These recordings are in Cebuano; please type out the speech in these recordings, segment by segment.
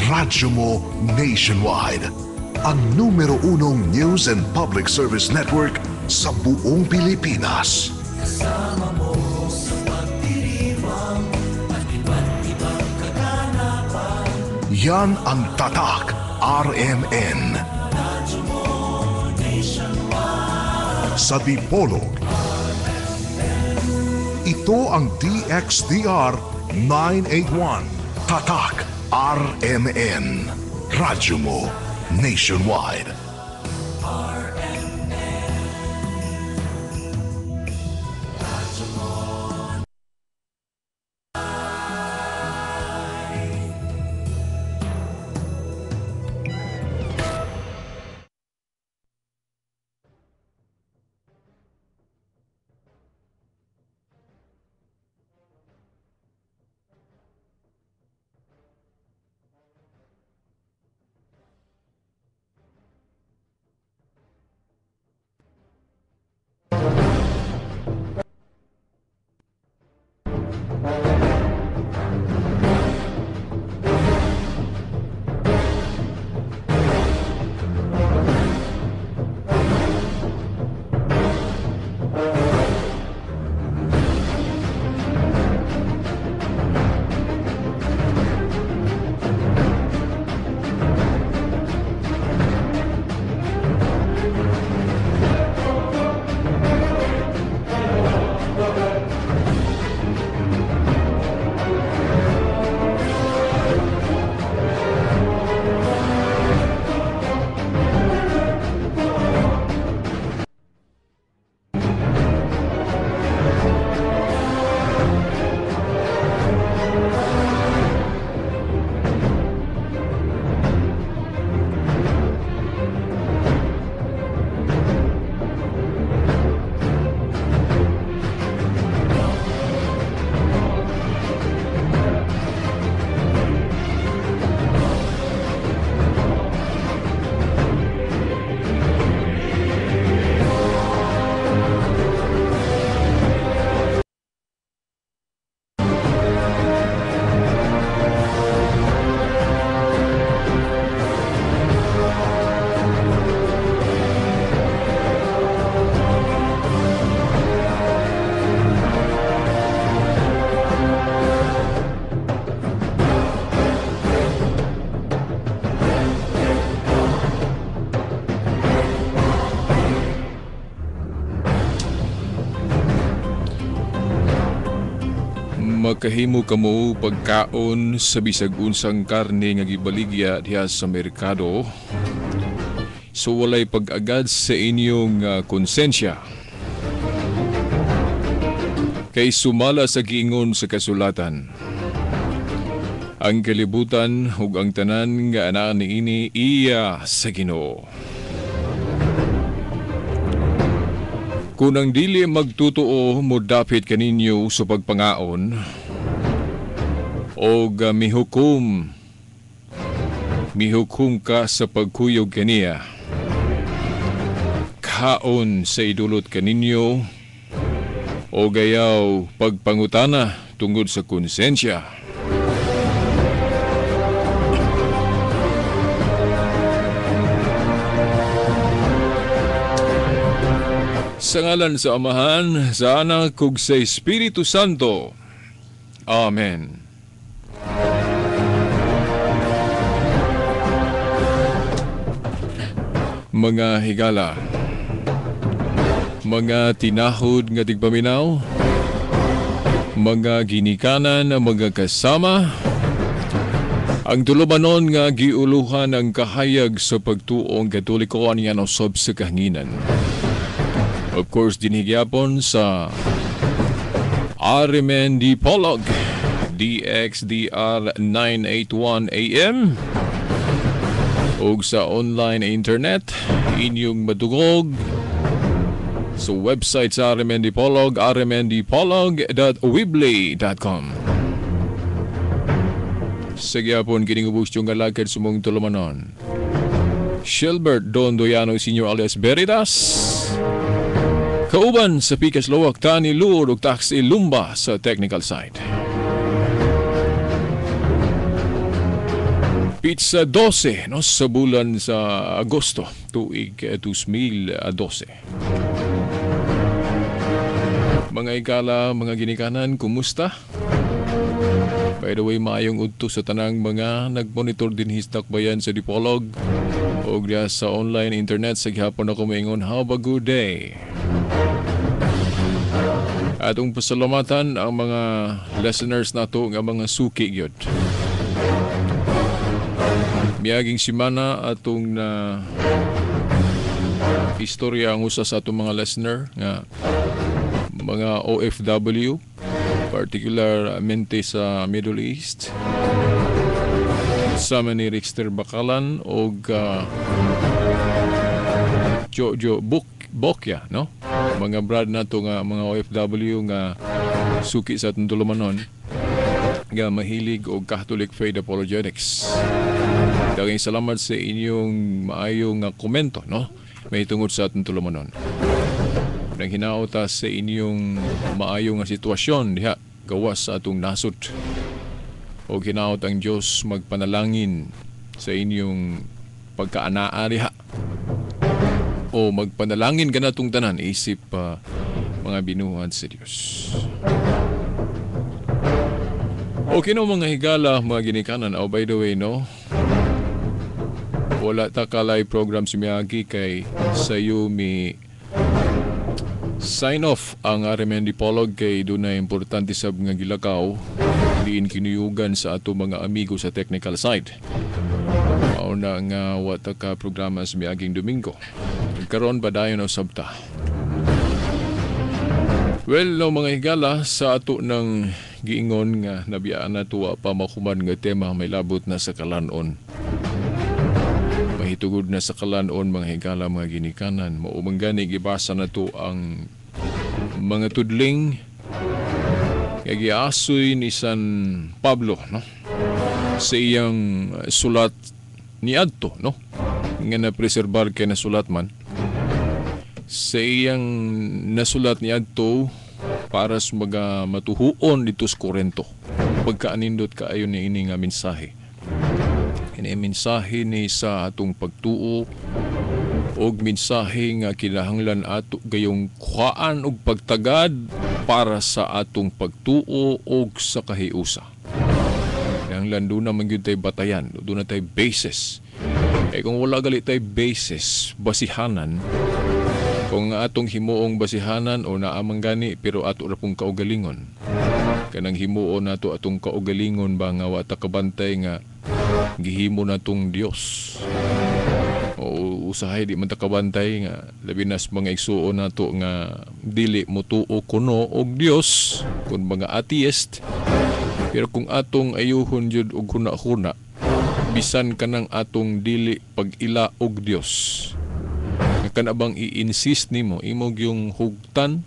Radyo mo nationwide. Ang numero unong news and public service network sa buong Pilipinas. Kasama mo sa pagdiriwang at iba't ibang kaganapan. Yan ang Tatak RMN. Radyo mo nationwide. Sa Dipolog. Ito ang DXDR 981. Tatak RMN. Radyo mo nationwide. RMN. Radyo mo. Makahimo kamo pagkaon sa bisag unsang karne nga gibaligya diha sa merkado. So walay pag-agad sa inyong konsensya. Kay sumala sa giingon sa kasulatan, ang kalibutan ug ang tanan nga anaa niini iya sa Ginoo. Kung ang dili magtutuo modapit kaninyo sa pagpangaon og mihukom ka sa pagkuyog kaniya, kaon sa idulot kaninyo o gayaw pagpangutana tungod sa konsensya. Sa ngalan sa Amahan, sa Anak ug sa Espiritu Santo. Amen. Mga higala, mga tinahod nga tigpaminaw, mga ginikanan, mga kasama, ang tulumanon nga giuluhan ang kahayag sa pagtuong Katoliko aniya usab sa kahanginan. Of course, dinigyapon sa RMN Dipolog, DXDR 981 AM, ug sa online internet, inyong madungog sa website sa RMN Dipolog, rmndipolog.weebly.com. Sa gyapon, kining ubos yung galakad sa mong tulumanon. Shilbert Don Doyano Sr. alias Veritas, kauban sa Pikas Lawak, Tani Luor ug Taxi Lumba sa technical side. Petsa 12, no, sa bulan sa Agosto, tuig 2012. Mga igala, mga ginikanan, kumusta? By the way, maayong udto sa tanang mga nagmonitor din histakbayan sa Dipolog o diya sa online internet sa gihapon ako maingon, have a good day. Atong pasalamatan ang mga listeners nato nga mga suki gyud. Miaging simana atong na istorya ang usa sa atong mga listener nga mga OFW, particularmente sa Middle East. Sama ni Rickster Bakalan og Jojo Bokya, no? Mga brad nato nga mga OFW nga suki sa atong tulumanon nga mahilig og Catholic Faith Apologetics. Daghang salamat sa inyong maayong nga komento, no? May tungod sa atong tulumanon. Nang hinaota sa inyong maayong nga sitwasyon diha gawas sa atong nasod. O hinaot ang Dios magpanalangin sa inyong pagkaanaa diha. O magpanalangin kanatong tanan isip mga binuhat sa Dios. Okay no, mga higala, mga ginikanan. Oh, by the way, no, wala ta kalay program si Miyagi kay sayo mi sign off ang RMN Dipolog kay doon na importante sab nga gilakaw diin kinuyugan sa ato mga amigo sa technical side. Mao na nga wa ta ka programa sa miaging Domingo. Karon padayon na sabta. Well, no, mga higala, sa ato ng giingon nga nabiyaan na tuwa pa mahuman nga tema may labot na sa kalanon. Mahitugod na sa kalanon, mga higala, mga ginikanan, mao man gani gibasa na to ang mga tudling nga giasoy ni San Pablo, no, sa iyang sulat niadto, no, nga napreserbar kay nasulat man sa iyang nasulat niadto para sa mga matuhuon dito sa Korinto. Pagkaanindot kaayo ni ini nga mensahe. Ini mensahe ni sa atong pagtuo og mensahe nga kinahanglan ato gayong kuhaan og pagtagad para sa atong pagtuo og sa kahiusa. Kinahanglan doon na man gyud tay batayan, doon na tay basis. Kay kung wala gali tay basis, basihanan, kung atong himuong basihanan o naamang gani pero ato ra pong kaugalingon. Kanang himuon nato atong kaugalingon ba nga wa ta kabantay nga gihimo natong Dios. O usahay di man ta kabantay nga labi na sa mga igsuon nato nga dili motuo kuno og Dios kun mga atheist. Pero kung atong ayuhon jud og huna-huna bisan kanang atong dili pag-ila og Dios, kana bang i-insist nimo imong yung hugtan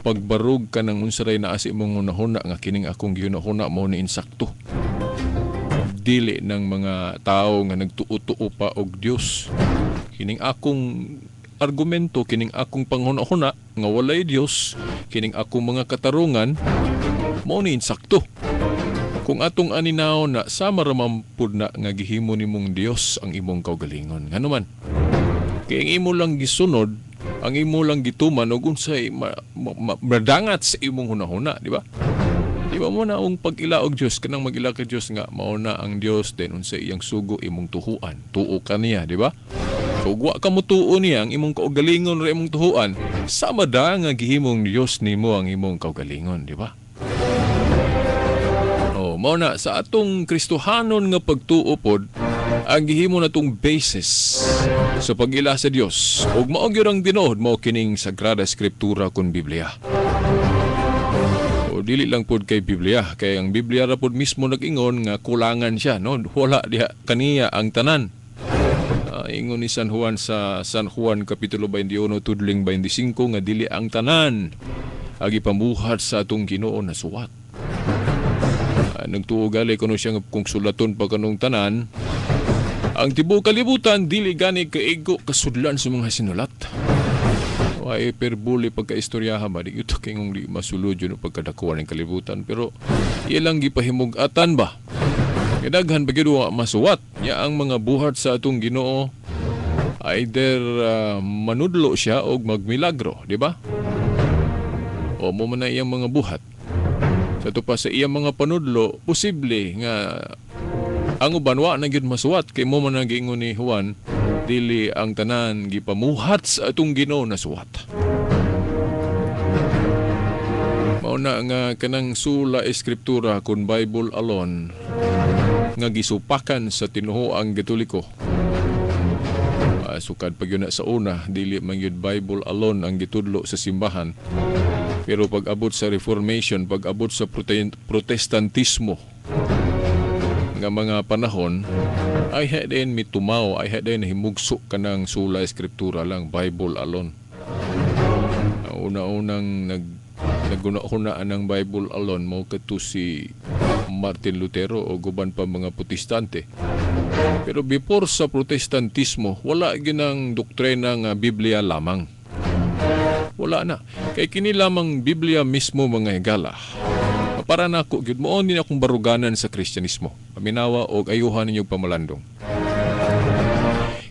pagbarog ka ng unsaray naa sa imong hunahuna nga kining akong gihunahuna mo ni insakto. Dili ng mga tao nga nagtuo-tuo pa og Dios. Kining akong argumento, kining akong panghunahuna nga walay Dios, kining akong mga katarungan mao ni insakto. Kung atong aninaw na sama ra man pud na nga gihimo nimong Dios ang imong kaugalingon. Ngano man? Kay ang imo lang gisunod, ang imo lang gituman og unsay madangat sa imong hunahuna, di ba? Di ba mo na ang pag-ila og Dios, kanang mag-ila ka Dios nga mao na ang Dios, then unsay iyang sugo imong tuhuan, tuo ka niya, di ba? So wa ka motuo niya ang imong kaugalingon ra imong tuhuan, sama da nga gihimong Dios nimo ang imong kaugalingon, di ba? Oh, mao na sa atong Kristohanon nga pagtuo pod, ang gihimo natong basis sa pag-ila sa Dios ug mao gyud ang tinuod mao kining Sagrada Escritura kun Biblia. O dili lang pod kay Biblia, kay ang Biblia ra pod mismo nag-ingon nga kulangan siya, no? Wala diha kaniya ang tanan. Ingon ni San Juan sa San Juan kapitulo 21 tudling 25 nga dili ang tanan agi pamuhat sa atong Ginoo na suwat. Nagtuo gali kuno siya nga kung sulaton pa kanong tanan, ang tibuok kalibutan dili gani kaigo kasudlan sa mga sinulat. Way perbuli pagkaistoryaha ba di ito kay ngong di masulod yun o pagkadakuan ng kalibutan, pero ilang gipahimug-atan ba. Kay daghan pa gyud wa masuwat. Ya ang mga buhat sa atong Ginoo, either manudlo siya o magmilagro, di ba? O mao man na iyang mga buhat. Sa ato pa sa iyang mga panudlo, posible nga ang uban wa na gyud masuwat kay mao man ang giingon ni Juan, dili ang tanan gipamuhat sa atong Ginoo nasuwat. Mao na nga kanang sola escriptura kun Bible alone nga gisupakan sa tinuoang Katoliko. Sukad pa gyud na sa una, dili man gyud Bible alone ang gitudlo sa simbahan. Pero pag abot sa Reformation, pag abot sa Protestantismo nga mga panahon, ay din mitumaw, ay din himugso kanang sola escriptura lang, Bible alone. Ang una-unang naguna-una ng Bible alone mao kadto si Martin Lutero o guban pa mga Protestante. Pero before sa Protestantismo, wala ginang doktrina nga Biblia lamang. Wala na. Kay kini lamang Biblia mismo, mga higala. Para nako gyud, mao din akong baruganan sa Kristyanismo. Paminawa og ayuhan ninyo pamalandong.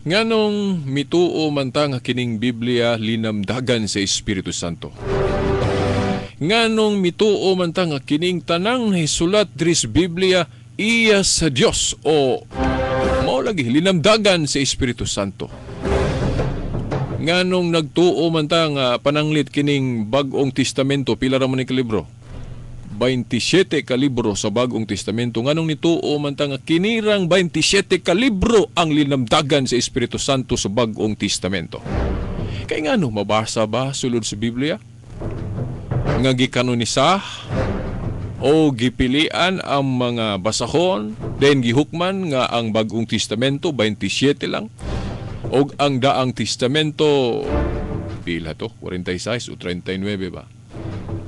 Nganong mituo man ta nga kining Biblia linamdagan sa Espiritu Santo? Nganong mituo man ta nga kining tanang nahisulat diri sa Biblia iya sa Dios o mao lagi linamdagan sa Espiritu Santo? Nganong nagtuo man ta nga pananglit kining Bag-ong Testamento, pila ra man ni kalibro? 27 ka libro sa Bag-ong Testamento. Nganong nituo man ta nga kinirang 27 ka libro ang linamdagan sa Espiritu Santo sa Bag-ong Testamento? Kay ngano, mabasa ba sulod sa Biblia nga gikanonisa o gipilian ang mga basahon, then gihukman nga ang Bag-ong Testamento 27 lang og ang Daang Testamento pila to, 46 o 39 ba,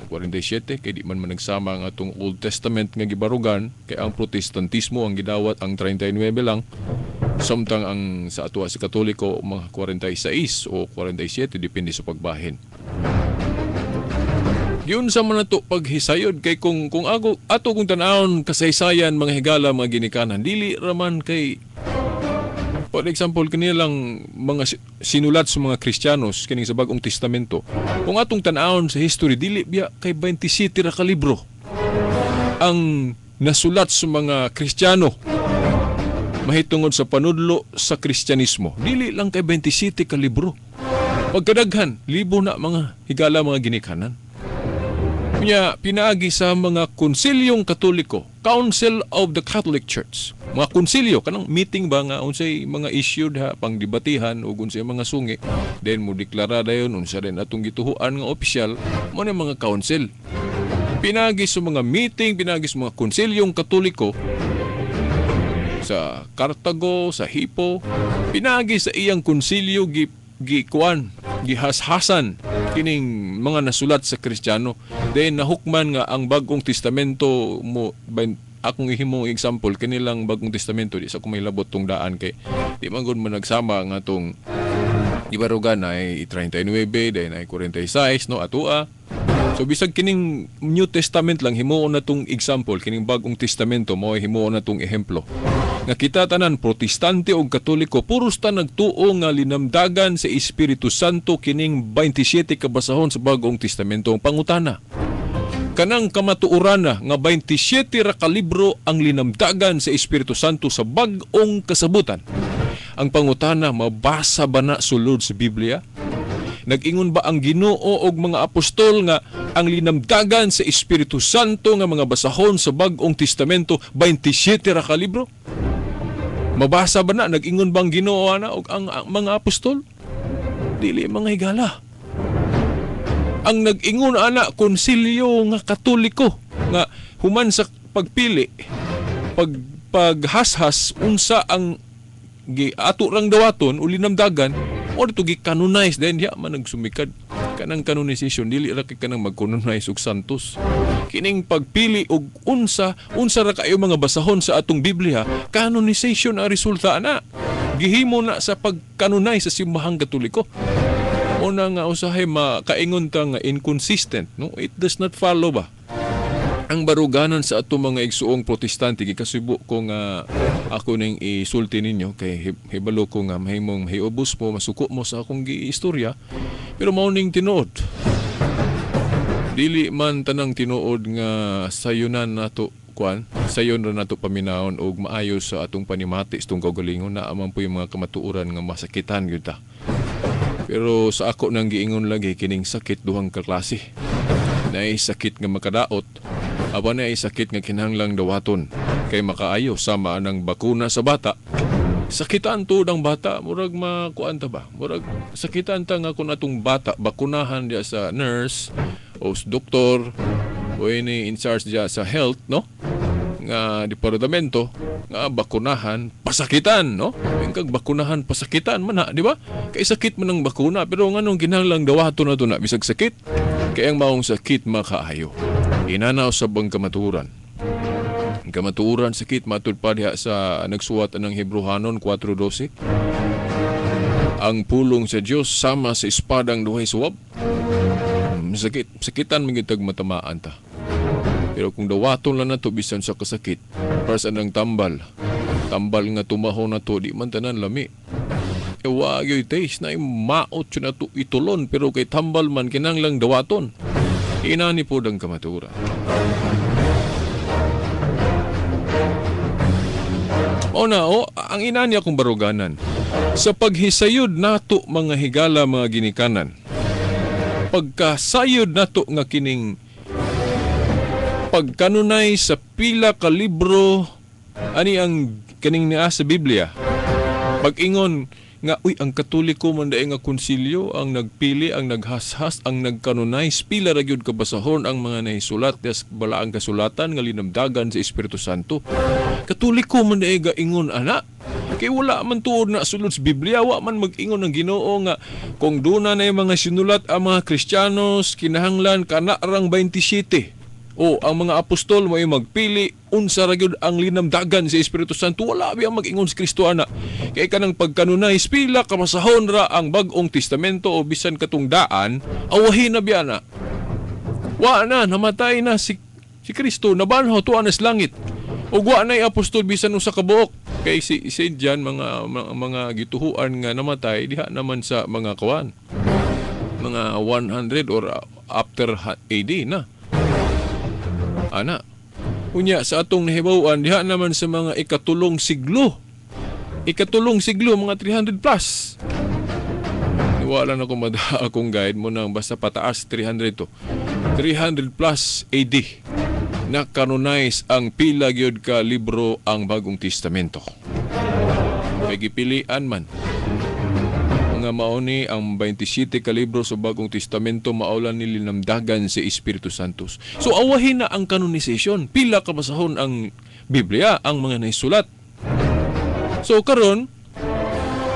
47, kay di man man nagsama ang atong Old Testament nga gibarugan, kay ang Protestantismo ang gidawat ang 39 lang, samtang ang sa ato sa Katoliko mga 46 o 47, depende sa pagbahin. Giunsa man nato paghisayod? Kay kung ako ato kung tan-awon kasaysayan, mga higala, mga ginikanan, dili raman kay, for example, kanilang mga sinulat sa mga Kristiyanos kining sa Bag-ong Testamento, kung atong tan-awon sa history, dili biya kay 27 ra ka libro ang nasulat sa mga Kristiyano mahitungod sa panudlo sa Kristyanismo. Dili lang kay 27 ka libro. Pagkadaghan, libo na, mga higala, mga ginikanan. Nya pinaagi sa mga konsilyong Katoliko, Council of the Catholic Church. Mga konsilyo, kanang meeting ba nga unsay mga issue ha pangdebatihan ug unsay mga sungi, then mo deklara dayon unsa din atong gituhuan nga opisyal, mao na mga council. Pinaagi sa mga meeting, pinaagi sa mga konsilyong Katoliko sa Cartago, sa Hippo, pinaagi sa iyang konsilyo gi gikuan, gihashasan kining mga nasulat sa Kristiyano. Then nahukman nga ang Bag-ong Testamento mo akong ihimong example kanilang Bagong Testamento, di sa ko may labot tong daan kay di man gud mo nagsama nga tong gibarugan ay 39 then ay 46, no, atua. So bisag kining New Testament lang himuon na tong example, kining Bagong Testamento mao himuon na tong ehemplo. Nga kita tanan, Protestante o Katoliko, puros ta nagtuo nga linamdagan sa Espiritu Santo kining 27 ka basahon sa Bagong Testamento. Ang pangutana, kanang kamatuoran nga 27 ra ka libro ang linamdagan sa Espiritu Santo sa bag-ong kasabutan. Ang pangutana, mabasa ba na sulod sa Biblia? Nag-ingon ba ang Ginoo og mga apostol nga ang linamdagan sa Espiritu Santo nga mga basahon sa Bag-ong Testamento 27 ra ka libro? Mabasa ba na? Nag-ingon ba ang Ginoo ana og ang mga apostol? Dili, mga higala. Ang nag-ingon ana, konsilyo nga Katoliko nga human sa pagpili, paghashas unsa ang gi ato rang dawaton o linamdagan o dito gi-canonize, then diya man nagsumikad kanang canonization. Dili ra kay kanang mag-canonize og santos. Kining pagpili og unsa unsa ra kayo mga basahon sa atong Biblia, canonization ang resulta ana. Gihimo na sa pag-canonize sa simbahang Katoliko. Una nga usahay makaingon ta nga inconsistent, no? It does not follow ba? Ang baruganan sa ato mga igsuong Protestante, gikasubo ko nga ako ning isulti ninyo kay hibalo ko nga mahimong mahiubos mo, masuko mo sa akong giistorya, pero mao ning tinuod. Dili man tanang tinuod nga sayunan nato kuan, sayon ra nato paminawon og maayo sa atong panimati sa atong kaugalingon. Naa man po yung mga kamatuoran nga masakitan gyud ta. Pero sa ako nang giingon lagi, kining sakit duhang ka klase. Naay sakit nga makadaot, apan naay sakit nga kinahanglang dawaton kay makaayo, sama anang bakuna sa bata. Sakitan tuod ang bata, murag makuan ta ba? Murag sakitan ta nga kung atong bata bakunahan diya sa nurse o sa doktor o ini in charge diya sa health, no? Nga departamento nga bakunahan pasakitan, no? Yung kag bakunahan pasakitan man ha, di ba? Kay sakit man ang bakuna, pero nganong kinahanglang dawaton na to na bisag sakit? Kay ang maong sakit makaayo. Inanaw sa bang kamatuoran. Ang kamatuoran sakit matud pa diha sa nagsuwat anang Hebreohanon 4:12. Ang pulong sa Dios sama sa espadang duhay suwab. Sakit, sakitan man gyud tag matamaan ta. Pero kung dawaton lang nato bisan sa kasakit, para sa nang tambal. Tambal nga tumahon na to, di man tanan lami. E wa gyud taste na maot yun nato itulon, pero kay tambal man kinahanglang dawaton. Inani po ang kamatuoran. O na, o, ang inani akong baruganan. Sa paghisayod nato mga higala mga ginikanan, pagkasayod nato nga kining pagkanunay sa pila ka libro, ani ang kaning naa sa Biblia. Pag-ingon nga, uy, ang Katoliko man dae nga konsilyo ang nagpili, ang naghashas, ang nagkanunay, pila ra gyud kabasahon ang mga nahisulat des balaang kasulatan nga linamdagan sa Espiritu Santo. Katoliko man dae ga ingon ana. Kay wala man tuod na sulod sa Biblia, wa man mag-ingon ang Ginoo nga kung duna na mga sinulat ang mga Kristiyanos kinahanglan kana rang 27. O ang mga apostol mo magpili unsa ra gyud ang linamdagan sa Espiritu Santo. Wala biya mag-ingon si Kristo ana. Kay kanang pagkanunay pila ka masahon ra ang Bag-ong Testamento o bisan katong daan, awahin na biya na. Wa na, namatay na si Kristo, nabanhaw tuwa na sa langit. Ug wa nay apostol bisan usa ka buok. Kay si Saint John mga gituhuan nga namatay diha naman sa mga kawan. Mga 100 or after AD na. Ana. Unya sa atong nahibaw-an diha naman sa mga ikatulong siglo. Ikatulong siglo, mga 300 plus. Niwala na ko mada akong guide mo nang basta pataas 300 to. 300 plus AD na canonize ang pila gyud ka libro ang Bagong Testamento. Kay gipilian man nga mauni ang 27 ka libro sa Bagong Testamento maolan ni linamdagan si Espiritu Santo. So awahin na ang canonization. Pila ka basahon ang Biblia, ang mga naisulat. So karon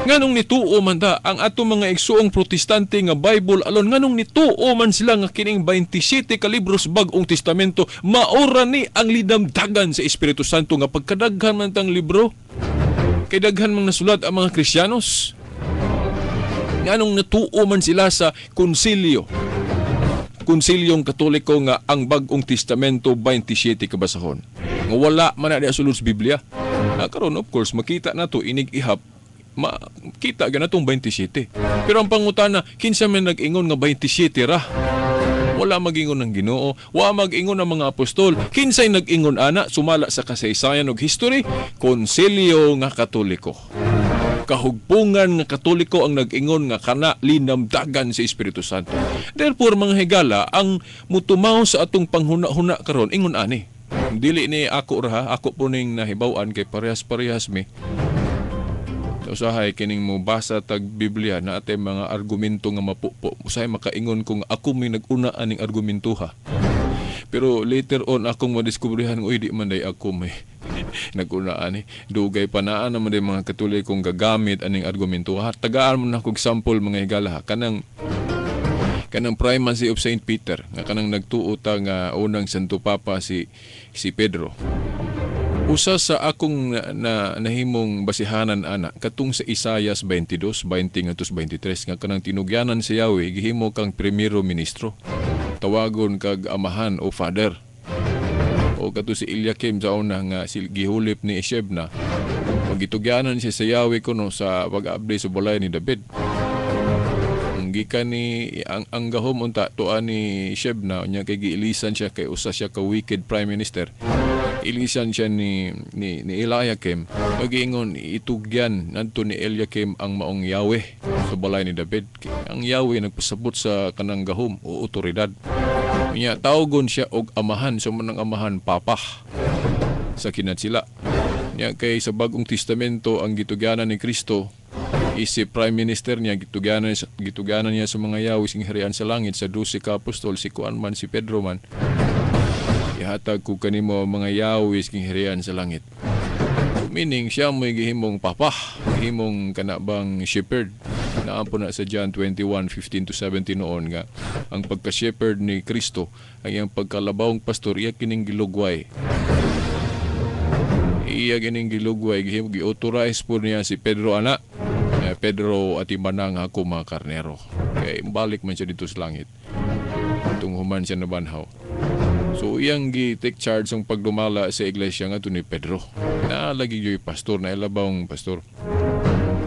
nganong nituo man ta ang atong mga igsuong Protestante nga Bible alone, nganong nituo man sila nga kining 27 ka libro sa Bagong Testamento maora ni ang linamdagan sa Espiritu Santo nga pagkadaghan man tang libro, kay daghan mang nasulat ang mga Kristiyanos. Nganong natuo man sila sa konsilyo, konsilyong Katoliko nga ang Bagong Testamento 27 kabasahon. Nga wala man na sulod sa Biblia. Karon of course makita na to inig ihap, makita ganatong 27. Pero ang pangutana, kinsa man nag-ingon nga 27 ra? Wala mag-ingon ng Ginoo, wa mag-ingon ang mga apostol. Kinsay nag-ingon ana sumala sa kasaysayan og history? Konsilyo nga Katoliko. Kahugpungan nga Katoliko ang nag-ingon nga kana linamdagan sa Espiritu Santo. Therefore mga higala, ang mutumaw sa atong panghuna-huna karon ingon ani. Dili ni ako ra, ako po ning nahibaw-an kay parehas-parehas mi. Usahay kining mo basa tag Biblia na atay mga argumento nga mapupo. Usahay makaingon kung ako may nag-una aning argumento ha. Pero later on akong madiskubrihan, uy di man day ako may nag-una ani. Dugay pa naa naman day mga katuloy kong gagamit aning argumento ha. Tagaan mo na kog sample mga higala ha. Kanang primacy of Saint Peter nga kanang nagtuo ta nga unang Santo Papa si Pedro. Usa sa akong nahimong basihanan ana katong sa Isayas 22:20-23 nga kanang tinugyanan si Yahweh gihimo kang primero ministro. Tawagon kag amahan o father. O kato si Eliakim sa una nga si gihulip ni Shebna. Pagitugyanan siya sa Yahweh kuno sa pag-abli sa balay ni David. Ang gikan ni ang gahom unta tuan ni Shebna unya kay giilisan siya kay usa siya ka wicked prime minister. Ilisan siya ni Eliakim. Pagiingon itugyan nanto ni Eliakim ang maong Yahweh sa balay ni David. Ang Yahweh nagpasabot sa kanang gahom o otoridad. Unya tawgon siya og amahan, so manang amahan papa sa kinatsila. Nya kay sa Bagong Testamento ang gitugyanan ni Kristo isip prime minister niya, gitugyanan niya sa mga Yahweh sing harian sa langit sa 12 ka apostol, si Juan man, si Pedro man. Ihatag ko kanimo ang mga Yahweh sing harian sa langit. So, meaning siya mo'y gihimong papa, gihimong kanabang shepherd. Naampo na sa John 21:15-17 noon nga ang pagka-shepherd ni Kristo, ang iyang pagkalabawng pastor, iya kining gilugway. Iya kining gilugway, gi-authorize po niya si Pedro ana. Pedro at imanang ako mga karnero. Kaya balik man siya dito sa langit. Tunghuman siya nabanhaw. So iyang gi-take charge ang pagdumala sa iglesia nga to ni Pedro. Naalagi yo'y pastor, nailabawng pastor.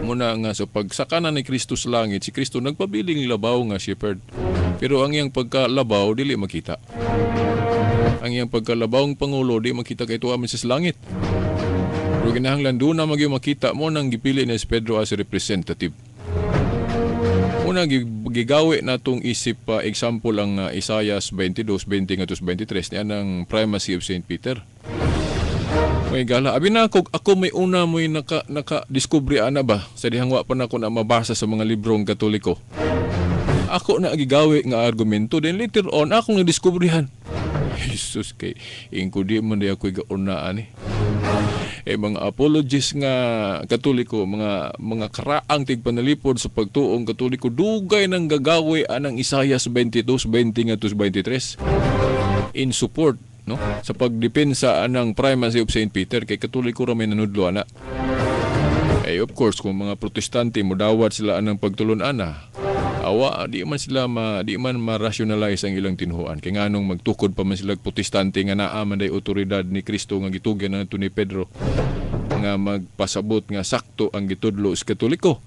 Muna nga sa pagsakana ni Kristo sa langit, si Kristo nagpabiling labaw nga shepherd. Pero ang iyang pagkalabaw, dili makita. Ang iyang pagkalabawng pangulo, di makita kay tuwa man siya sa langit. Pero kinahanglan doon na magyong makita mo nang gipili ni si Pedro as representative. Una, gigawi na itong isip example ang Isaiah 22, 20-23 niya ng primacy of Saint Peter. May gala. Abi na ako may una mo'y naka-discovery ana ba? Sa dihang wa pa na ako na mabasa sa mga librong Katoliko. Ako na gigawi nga argumento. Then later on, akong na-discoveryhan. Jesus, kay ingko di man di ako'y gaunaan eh. Mga apologists nga Katoliko, mga karaang tigpanalipod sa pagtuong Katoliko, dugay nang gagawi anang Isaiah 22, 20-23 in support, no, sa pagdepensa anang primacy of Saint Peter. Kay Katoliko ra may nanudlo ana. Of course, kung mga Protestante modawat sila anang pagtulon-ana, awa di man sila di man ma-rationalize ang ilang tinuhuan. Kay nganong magtukod pa man sila Protestante nga naa man day otoridad ni Kristo nga gitugyan na ni Pedro nga magpasabot nga sakto ang gitudlo sa Katoliko.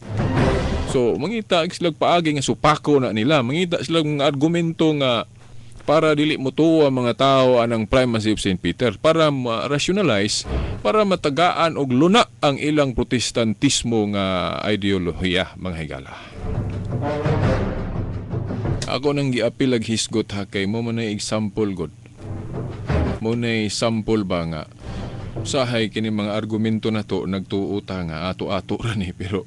So mangita sila paagi nga supako na nila, mangita sila mga argumento nga para dili motuo ang mga tao anang primacy of Saint Peter, para ma-rationalize, para matagaan og luna ang ilang Protestantismo nga ideolohiya, mga higala. Ako nang giapil ag hisgot ha, kay mo man ay example god. Mo nay sample ba nga usahay kini mga argumento na to nagtuo ta nga ato-ato ra ni, pero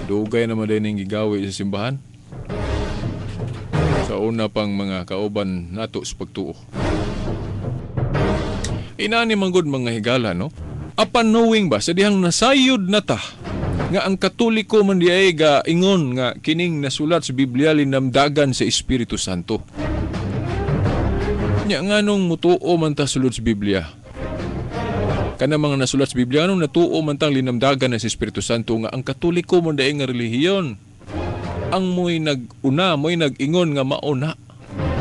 dugay naman din ning gigawi sa simbahan. Sa una pang mga kauban nato sa pagtuo. Inani man gud mga higala, no? Apan knowing ba sa dihang nasayod na ta nga ang Katoliko man di ay ga ingon nga kining nasulat sa Biblia linamdagan sa Espiritu Santo. Nya nganong mutuo man ta sulod sa Biblia? Kana mga nasulat sa Biblia nganong natuo man tang linamdagan sa Espiritu Santo nga ang Katoliko man di ay nga relihiyon? Ang mo'y nag-una, mo'y nag-ingon nga mauna.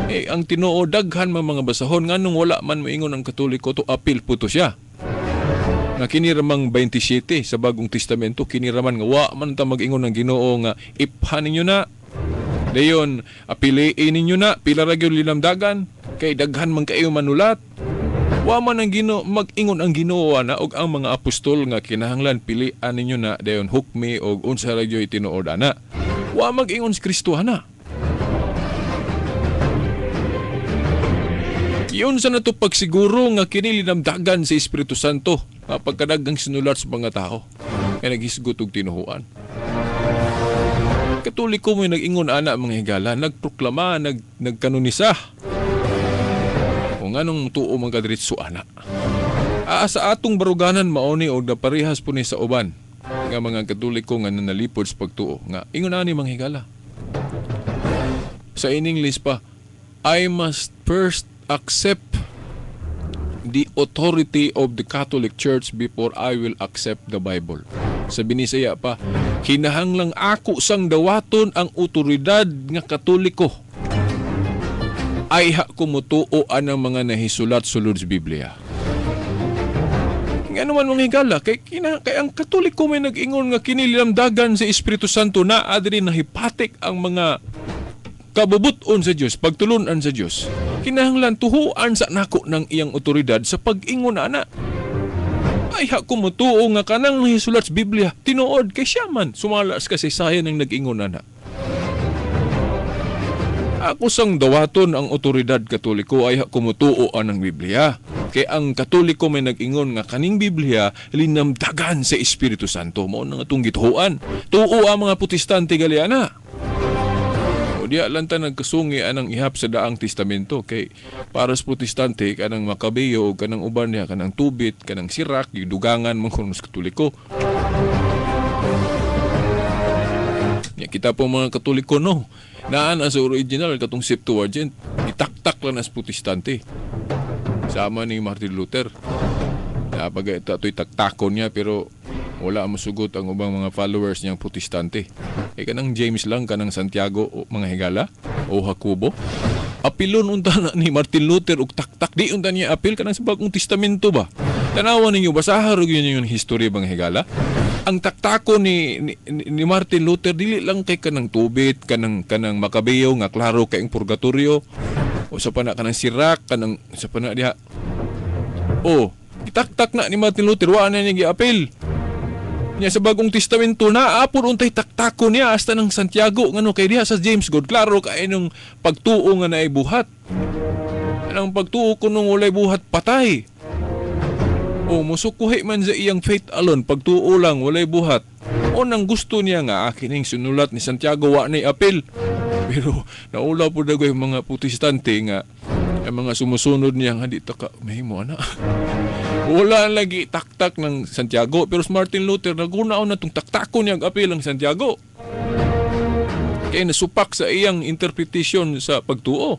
Ang tinuod daghan man mga basahon nganong wala man moingon ang Katoliko to apil po to siya. Nga kini ramang 27 sa Bagong Testamento, kini raman nga wa man ta mag-ingon ang Ginoo nga iphan ninyo na. Dayon apiliin ninyo na, pila ra gyud linamdagan kay daghan man kayo manulat. Wa man ang Ginoo mag-ingon ang Ginoo ana og ang mga apostol nga kinahanglan pilian ninyo na, dayon hukmi og unsa ra gyud tinuod ana. Wa mag-ingon si Kristo ana. Yun sa nato pagsiguro nga kini linamdagan sa Espiritu Santo nga pagkadagang sinulat sa mga tao nga naghisgot og tinuhuan. Katoliko mo'y nag-ingon ana mga higala, nagproklama, nagkanunisa. O nganong tuo man kadiretso ana. Sa atong baruganan mauni og naparehas po ni sa uban nga mga Katoliko nga nanalipod sa pagtuo nga ingon ani mga higala. Sa in English pa, I must first accept the authority of the Catholic Church before I will accept the Bible. Sa Binisaya pa, kinahanglang ako sang dawaton ang otoridad nga Katoliko. Ay ha kumutuo anang mga nahisulat sulod sa Biblia. Nga naman mga higala, kay ang Katoliko may nag-ingon nga kinilamdagan sa Espiritu Santo na adri nahipatik ang mga kabubuton sa Dios, pagtulunan sa Dios. Kinahanglan tuhuan sa nako ng iyang otoridad sa pag-ingon ana. Ay ha kumutuo nga kanang nahisulat sa Biblia, tinuod kay siya man sumala sa kasaysayan ng nag-ingon ana. Ako sang dawaton ang otoridad Katoliko ay kumutuo anang Biblia. Kay ang Katoliko may nag-ingon nga kaning Biblia linamdagan sa Espiritu Santo. Mao nang atong gituoan. Tuo ang mga Protestante galiana. O diya lang ta nagkasungi anang ihap sa Daang Testamento kay para sa Protestante kanang Makabeyo o kanang uban niya kanang tubit, kanang sirak, gidugangan man kuno sa Katoliko. Ya, kita po mga Katoliko no. Naan sa original katong Septuagint, itaktak lang as Protestante. Sama ni Martin Luther. Napag ito ito'y taktakon niya pero wala masugot ang ubang mga followers niyang Protestante. E kanang James lang, kanang Santiago o mga higala o Jacobo. Apilon unta na ni Martin Luther og taktak di unta niya apil kanang sa Bagong Testamento ba. Tanawan ninyo, basahan ro gyud yung history mga higala. Ang taktako ni Martin Luther dili lang kay kanang tubit, kanang Makabeyo nga klaro kay ang purgatorio o sa pana kanang sirak, kanang sa pana diha. O, gitaktak na ni Martin Luther wa na niya giapil. Nya sa Bagong Testamento na apod untay taktako niya hasta ng Santiago ngano kay diha sa James God klaro kay nung pagtuo nga naay buhat. Anang pagtuo kunong walay buhat patay. O musukuhi man sa iyang faith alone, pagtuo lang, walay buhat. O nang gusto niya nga, akin yung sinulat ni Santiago, wa na'y apil. Pero naula po dagoy mga Protestante nga, ang mga sumusunod niya nga, di taka, mahimo ana. Wala lagi taktak ng Santiago. Pero si Martin Luther, nagunaon na itong taktako niya ang apil ang Santiago. Kaya nasupak sa iyang interpretation sa pagtuo.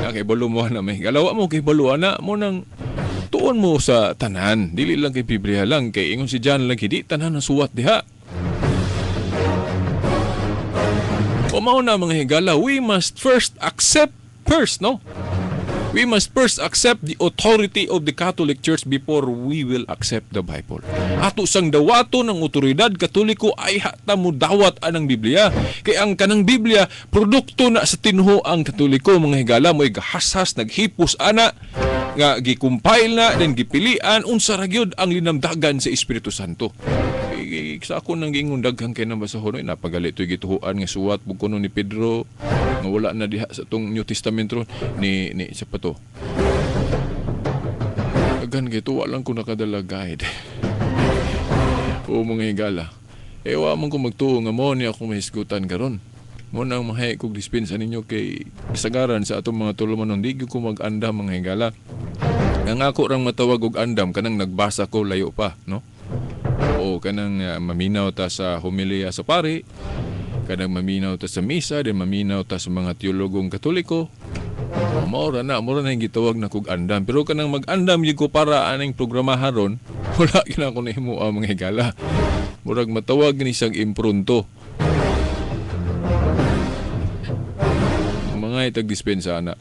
Kaya balo mo na may galawa mo, kay balo ana mo nang tuon mo sa tanan, dili lang kay Biblia lang, kay ingon si John lang, di tanan ang suwat diha. O mao na mga higala, we must first accept first, no? We must first accept the authority of the Catholic Church before we will accept the Bible. Ato sang dawato ng otoridad Katoliko ay hata mo dawat anang Biblia. Kay ang kanang Biblia, produkto na sa tinho ang Katoliko, mga higala, mo'y gahashas, naghipos ana, nga gi-compile na, then gipilian, unsa ra gyud ang linamdagan sa Espiritu Santo. Sa ako nang giingon daghang kay nabasahon, oy napagali to'y gituhuan nga suwat bug kuno ni Pedro nga wala na diha sa tong New Testament ron ni sa pa to. Daghan kay tuwa lang ko nakadala guide. O mga higala. Eh wa man ko magtuo nga mo ni ako mahisgutan karon. Mo nang mahay kog dispensa ninyo kay kasagaran sa atong mga tulumanon di gyud ko mag-andam mga higala. Ang ako rang matawag og andam kanang nagbasa ko layo pa, no? O kanang maminaw ta sa homilia sa pari, kanang maminaw ta sa misa, then maminaw ta sa mga teologong Katoliko. Mora na yung gitawag na kog andam. Pero kanang mag-andam yun ko para aning programa haron, wala gina ko nahimo ang mga higala. Murag matawag ni siyang imprunto. Mga itag-dispensa na.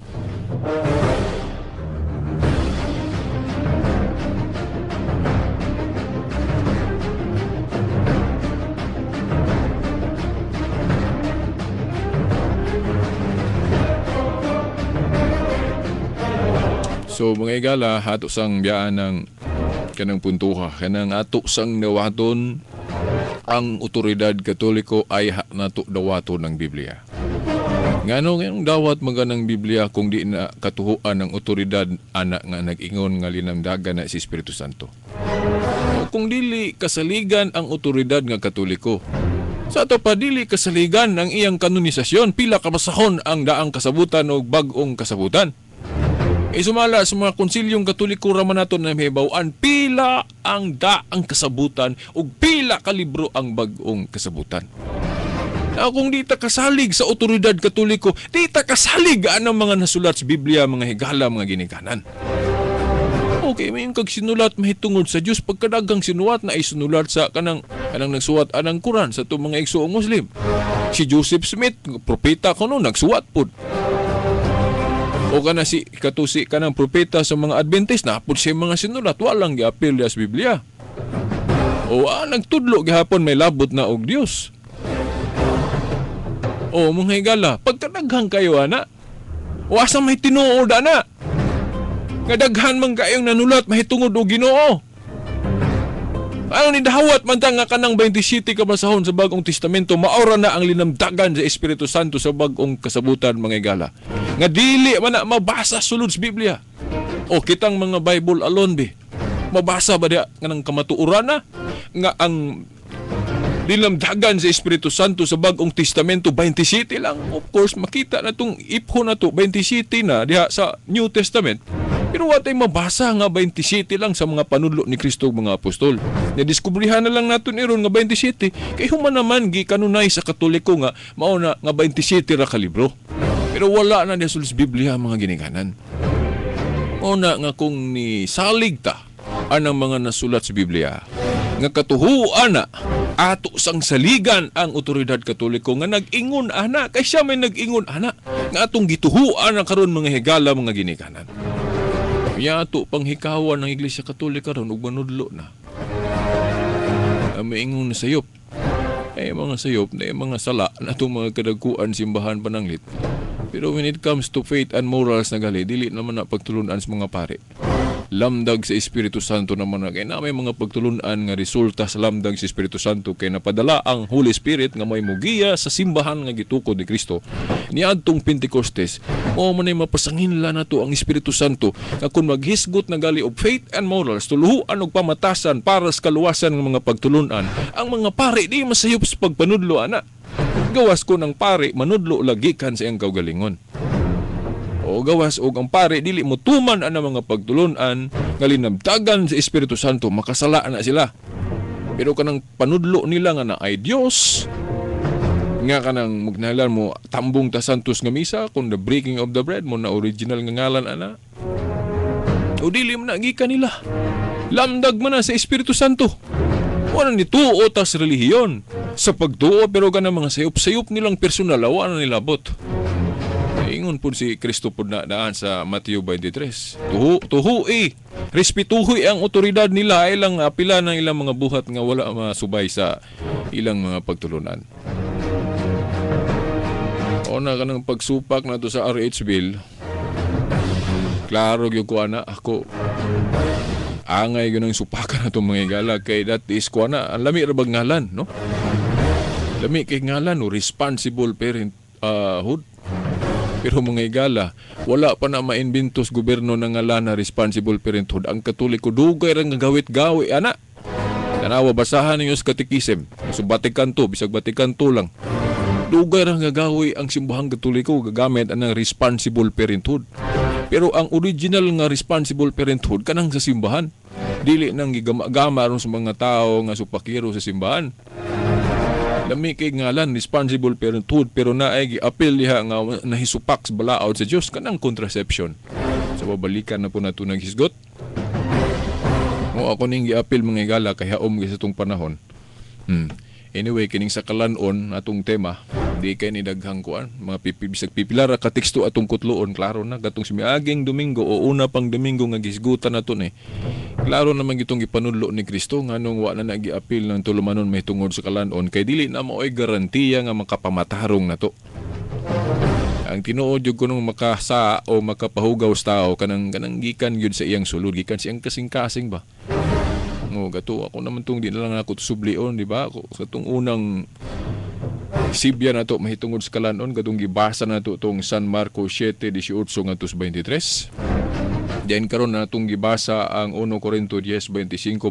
So mga igala, ato sang biyaan ng kanang puntuha, kanang ato sang dawaton ang otoridad Katoliko ay nato dawaton ng Biblia. Ngano ngayong dawat mga ng Biblia kung di na katuhuan ng otoridad ana nga nag-ingon nga linamdagan na si Espiritu Santo. O kung dili kasaligan ang otoridad nga Katoliko, sa ato pa dili kasaligan ang iyang kanonisasyon, pila ka basahon ang daang kasabutan o bag-ong kasabutan. E sumala sa mga konsilyong Katoliko raman nato na mahibaw-an, pila ang daang kasabutan ug pila ka libro ang bag-ong kasabutan. Na kung di ta kasalig sa otoridad Katoliko, di ta kasalig anang mga nasulat sa Biblia, mga higala, mga ginikanan. Okay, may kag sinulat mahitungod sa Dios pagkadagang sinuwat na ay sinulat sa kanang nagsuwat anang Quran sa itong mga igsoong Muslim. Si Joseph Smith, propeta kuno, nagsuwat pud. O kana si katusi kanang propeta sa mga Adventist na pud siya mga sinulat, walang giapil sa Biblia. O nagtudlo gihapon may labot na og Dios. O mga higala, pagkadaghan kayo ana. O asa may tinuod ana? Nga daghan man kayong nanulat mahitungod og Ginoo. Ano ni dahawat man ta nga kanang 27 ka basahon sa Bagong Testamento maora na ang linamdagan sa Espiritu Santo sa bagong kasabutan, mga higala. Nga dili man na mabasa sulod sa Biblia. O kitang mga Bible alone be. Mabasa ba diha nga nang kamatuoran na nga ang linamdagan sa Espiritu Santo sa Bagong Testamento 27 lang? Of course makita na tong ipho na to 27 na diha sa New Testament. Pero wa tay mabasa nga 27 lang sa mga panudlo ni Kristo ug mga apostol. Nadiskubrihan na lang naton iron nga 27 kay human naman gikanunay sa Katoliko nga mao na nga 27 ra ka libro. Pero wala na niya sa Biblia, mga ginikanan. Mao na nga kung ni salig ta anang mga nasulat sa Biblia nga katuhuan na ato sang saligan ang otoridad Katoliko nga nag-ingon ana, kay siya may nag-ingon ana nga atong gituhuan na karon, mga higala, mga ginikanan. Ya ato panghikawan ng Iglesia Katolika ron ug manudlo na. Ang maingon na sayop. Ay mga sayop na mga sala na itong mga kadagkuan simbahan pananglit. Pero when it comes to faith and morals na gali, dili naman na pagtulunan sa mga pare. Lamdag sa Espiritu Santo naman na kay na may mga pagtulunan nga resulta sa lamdag sa Espiritu Santo kay napadala ang Holy Spirit nga may mugiya sa simbahan nga gitukod ni Kristo niadtong Pentecostes. Mao man ay mapasanginla nato ang Espiritu Santo nga kung maghisgot na gali og faith and morals, tuluhuan og pamatasan para sa kaluwasan ng mga pagtulunan, ang mga pare di masayop sa pagpanudlo ana. Gawas ko ng pare manudlo lagi kan sa iyang kaugalingon. O gawas og ang pare dili mo tuman ang mga pagtulunan nga linabtagan sa Espiritu Santo, makasala na sila. Pero kanang panudlo nila nga na ay Dios, nga kanang magnalan mo tambong ta Santos nga misa kung the breaking of the bread mo na original nga ngalan ana. O dili man na gikan nila. Lamdag man na sa Espiritu Santo. Wala ni tuo tas relihiyon. Sa pagtuo pero kanang mga sayop-sayop nilang personal wala na nilabot. Ingon po si Kristo po na daan sa Mateo 23. Tuhu. Respetuhi ang otoridad nila ilang apila ng ilang mga buhat nga wala masubay sa ilang mga pagtulunan. O na kanang pagsupak na to sa RH Bill. Klaro gyud ko ana ako. Angay gyud ang supakan na to, mga higala, kay that is ko ana ang lami ra bag ngalan, no? Lami kay ngalan, no, responsible parenthood. Pero mga higala, wala pa na mainbento sa gobyerno ng ngalan na responsible parenthood. Ang Katoliko dugay ra nga gawit-gawi ana. Tanawa, basahan ninyo sa Catechism. So Vatican II, bisag Vatican II lang. Dugay ra nga gawi ang simbahang Katoliko gagamit anang responsible parenthood. Pero ang original nga responsible parenthood kanang sa simbahan. Dili nang gigama-gama aron sa mga tao nga supakiro sa simbahan. Lami kay ngalan responsible parenthood pero naay giapil diha nga nahisupak sa balaod sa Dios kanang contraception. So babalikan na po nato naghisgot. Mo ako ning giapil, mga higala, kay haom gyud sa tong panahon. Anyway, kining sa kalanon atong tema, di kay ni daghang kuan, mga pipi, bisag pipila ra ka teksto atong kutloon, klaro na katong simiaging Domingo o una pang Domingo nga gisgutan nato ni. Klaro naman gitong gipanudlo ni Kristo nganong wa na nagiapil ng tulumanon mahitungod sa kalanon kay dili na maoy garantiya nga makapamatarong nato. Ang tinuod jud kunong makasa o makapahugaw sa tao kanang kanang gikan gyud sa iyang sulod, gikan sa iyang kasing-kasing ba. No, gato ako naman tong di na lang ako sublion, di ba? Ako, sa tong unang sibya na to mahitungod sa kalanon katong gibasa na to tong San Marcos 7:18 ngadto sa 23. Diyan karon na itong gibasa ang 1 Corinto 10:25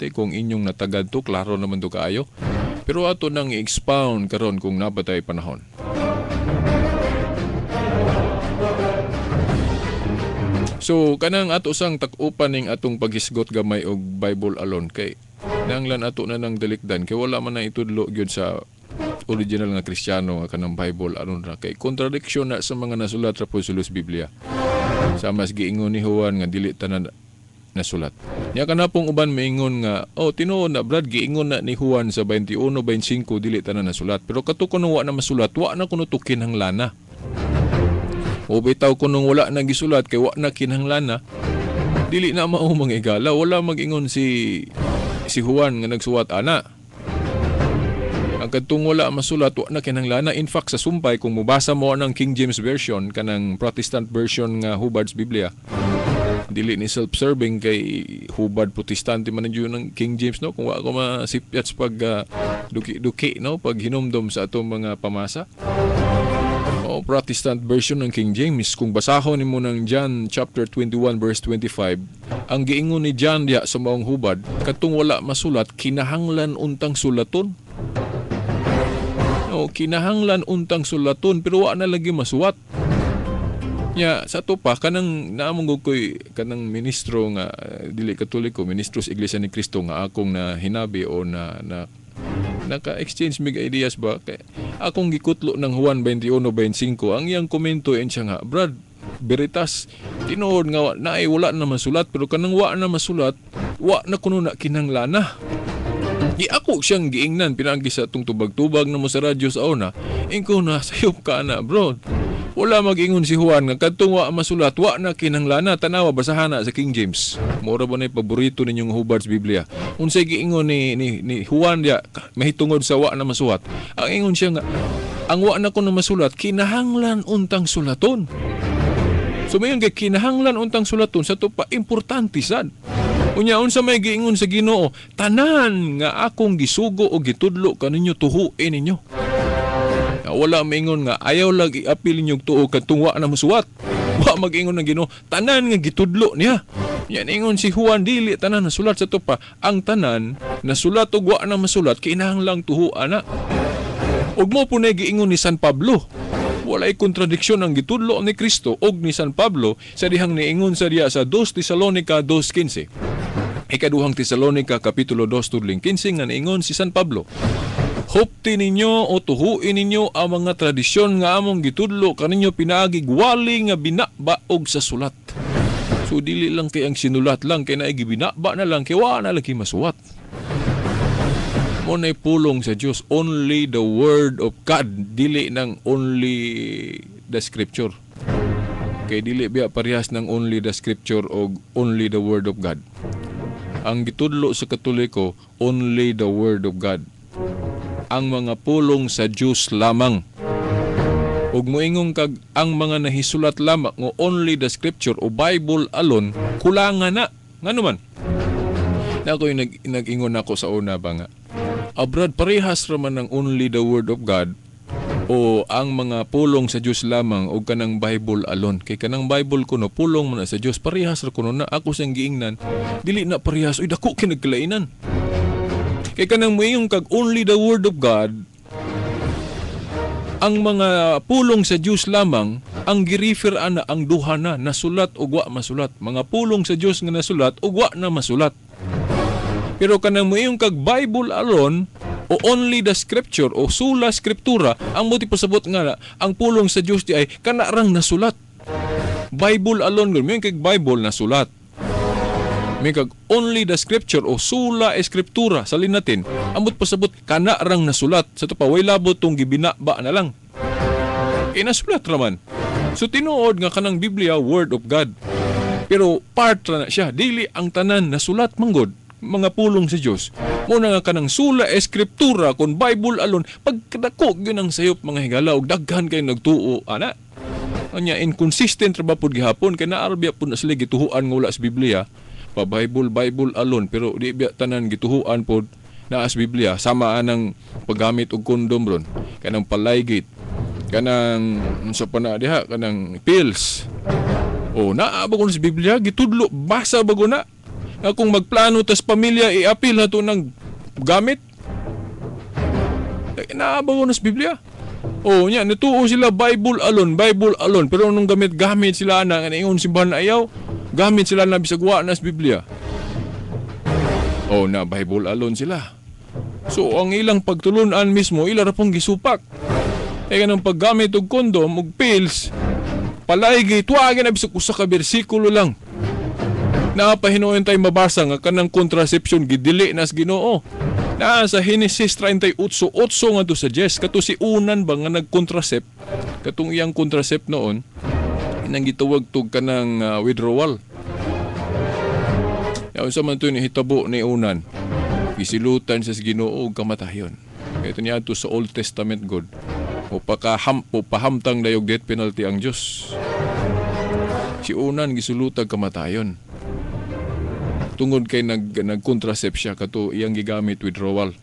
27. Kung inyong natagad to, klaro naman to kaayo. Pero ato nang i-expound karon kung napatay panahon. So kanang ato sang tak-upan ning atong paghisgot gamay og Bible alone kay nanglan ato na nang dalikdan kay wala man na itudlo gyud sa original nga Kristiyano nga kanang Bible alone ra kay contradiction na sa mga nasulat ra po sa Biblia. Sa mas giingon ni Juan nga dili tanan nasulat. Nya kanapong uban maingon nga oh tinuod na brad giingon na ni Juan sa 21:25 dili tanan nasulat. Pero kato kuno wa na masulat, wa na kuno tukin ang lana. O bitaw kunong wala na gisulat kay wa na kinahanglan na. Dili na mao, mga higala, wala mag-ingon si Juan nga nagsuwat ana. Ang kadtong wala masulat, wa na kinahanglan. In fact, sa sumpay, kung mobasa mo ng King James Version, kanang Protestant version nga hubad sa Biblia, dili ni self-serving kay hubad Protestante man yun ng King James, no, kung wa ko masipyat sa pag duki-duki, no, pag hinumdom sa atong mga pamasa o Protestant version ng King James, kung basahon nimo ng John chapter 21 verse 25, ang giingon ni John diha sa maong hubad, katong wala masulat, kinahanglan untang sulaton. No, kinahanglan untang sulaton, pero wa na lagi masuwat. Nya sa ato pa, kanang naamong koy kanang ministro nga dili Katoliko, ministro sa Iglesia ni Cristo nga akong na hinabi o na na naka-exchange mig ideas ba, kay akong gikutlo ng Juan 21:25, ang iyang komento en siya nga, "Brad, veritas, tinuod nga naay wala na masulat, pero kanang wa na masulat, wa na kuno na kinanglana." Di ako siyang giingnan pinaagi sa atong tubag-tubag na mo sa radyo sa una. Ingko na sayop ka na, bro. Wala mag-ingon si Juan nga kadtong wa masulat, wa na kinanglana. Tanawa, basahan na sa King James. Mura ba na yung paborito ninyong hubad sa Biblia? Unsay giingon ni Juan diya mahitungod sa wa na masulat? Ang ingon siya nga ang wa na ko na masulat, kinahanglan untang sulaton. So mayon kay kinahanglan untang sulaton, sa to pa importante sad. Unya, unsa may giingon sa Ginoo? "Tanan nga akong gisugo o gitudlo kaninyo, tuhuin ninyo." Nga wala maingon nga ayaw lang iapil ninyong tuo kadtong wa na musuwat. Wa mag-ingon ng Ginoo, tanan nga gitudlo niya. Yan ingon si Juan, dili tanan nasulat. Sa to pa, ang tanan nasulat ug wa na masulat, kinahanglang tuhuan na. Ug mo po na giingon ni San Pablo. Walay kontradiksyon ang gitudlo ni Kristo og ni San Pablo sa dihang niingon sa diya sa 2 Tesalonica 2:15. Ikaduhang Tesalonica kapitulo 2 tudling 15 nga niingon si San Pablo, "Hupti ninyo o tuhuin ninyo ang mga tradisyon nga among gitudlo kaninyo pinaagig wali nga binaba og sa sulat." So dili lang kay ang sinulat lang, kay naay gibinaba na lang kay wa na lagi masuwat. Mo nay pulong sa Dios, only the word of God, dili nang only the scripture. Kay dili biya parehas ng only the scripture o only the word of God. Ang gitudlo sa Katoliko, only the word of God. Ang mga pulong sa Dios lamang. Ug moingon kag ang mga nahisulat lamang ngo only the scripture o Bible alone, kulangan na. Ngano man? Na ako yung nag-ingon ako sa una ba nga, "Abrad, parehas raman ng only the word of God o ang mga pulong sa Dios lamang o kanang Bible alone. Kay kanang Bible kuno pulong man na sa Dios, parehas ra kuno na." Ako siyang giingnan, dili na parehas, uy, dako kay nagkalainan. Kay kanang moingon kag only the word of God, ang mga pulong sa Dios lamang, ang gi-refer ana ang duha na, nasulat ug wa masulat. Mga pulong sa Dios nga nasulat ug wa na masulat. Pero kanang moingon kag Bible alone o only the scripture o sola scriptura, ang mo pasabot nga na, ang pulong sa Dios di ay kana rang nasulat. Bible alone gud, moingon kag Bible nasulat. May kag only the scripture o sola scriptura sa Latin, amot pasabot kana rang nasulat. Sa to pa way labot tong gibinaba na lang. Kay nasulat raman. So tinuod nga kanang Biblia, word of God. Pero part ra na siya, dili ang tanan, nasulat manggod mga pulong sa Dios. Muna nga kanang sola scriptura kon Bible alone, pagkadako gyud ang sayop, mga higala, og daghan kay nagtuo ana. Anya inconsistent ra ba pud gihapon kay naa biya pud na sila gituhuan nga wala sa Biblia? Pa Bible, Bible alone, pero di biya tanan gituhuan pod naa sa Biblia, sama anang paggamit og kondom ron, kanang palaygate, kanang unsa pa na diha, kanang pills. O naa ba kuno sa Biblia gitudlo? Basa ba na nga kung magplano tas pamilya, iapil na to ng gamit? Eh, naa ba kuno sa Biblia? Oh, nya natuo sila Bible alone, Bible alone, pero nung gamit-gamit sila ana nga ingon simbahan ayaw, gamit sila na bisag wa na sa Biblia. Oh, na Bible alone sila. So ang ilang pagtulunan mismo ila ra pong gisupak. Eh kanang paggamit og kondom ug pills, palaygi, tuwagin na bisag usa ka bersikulo lang. Napahinuon tayo mabasa nga kanang contraception gidili nas Ginoo. Na sa Genesis 38:8 nga to sa Jess, kato si unan ba nga nagkontracept, katong iyang contracept noon. Nang gitawag tug kanang withdrawal. Ya, unsa man to nihitabo ni Unan? Gisilutan sa Ginoo og kamatayon. Kaya ito niya sa Old Testament God. O pakaham, o pahamtang dayog death penalty ang Diyos. Si Unan gisulutag kamatayon. Tungod kay nagkontrasep siya kato iyang gigamit withdrawal.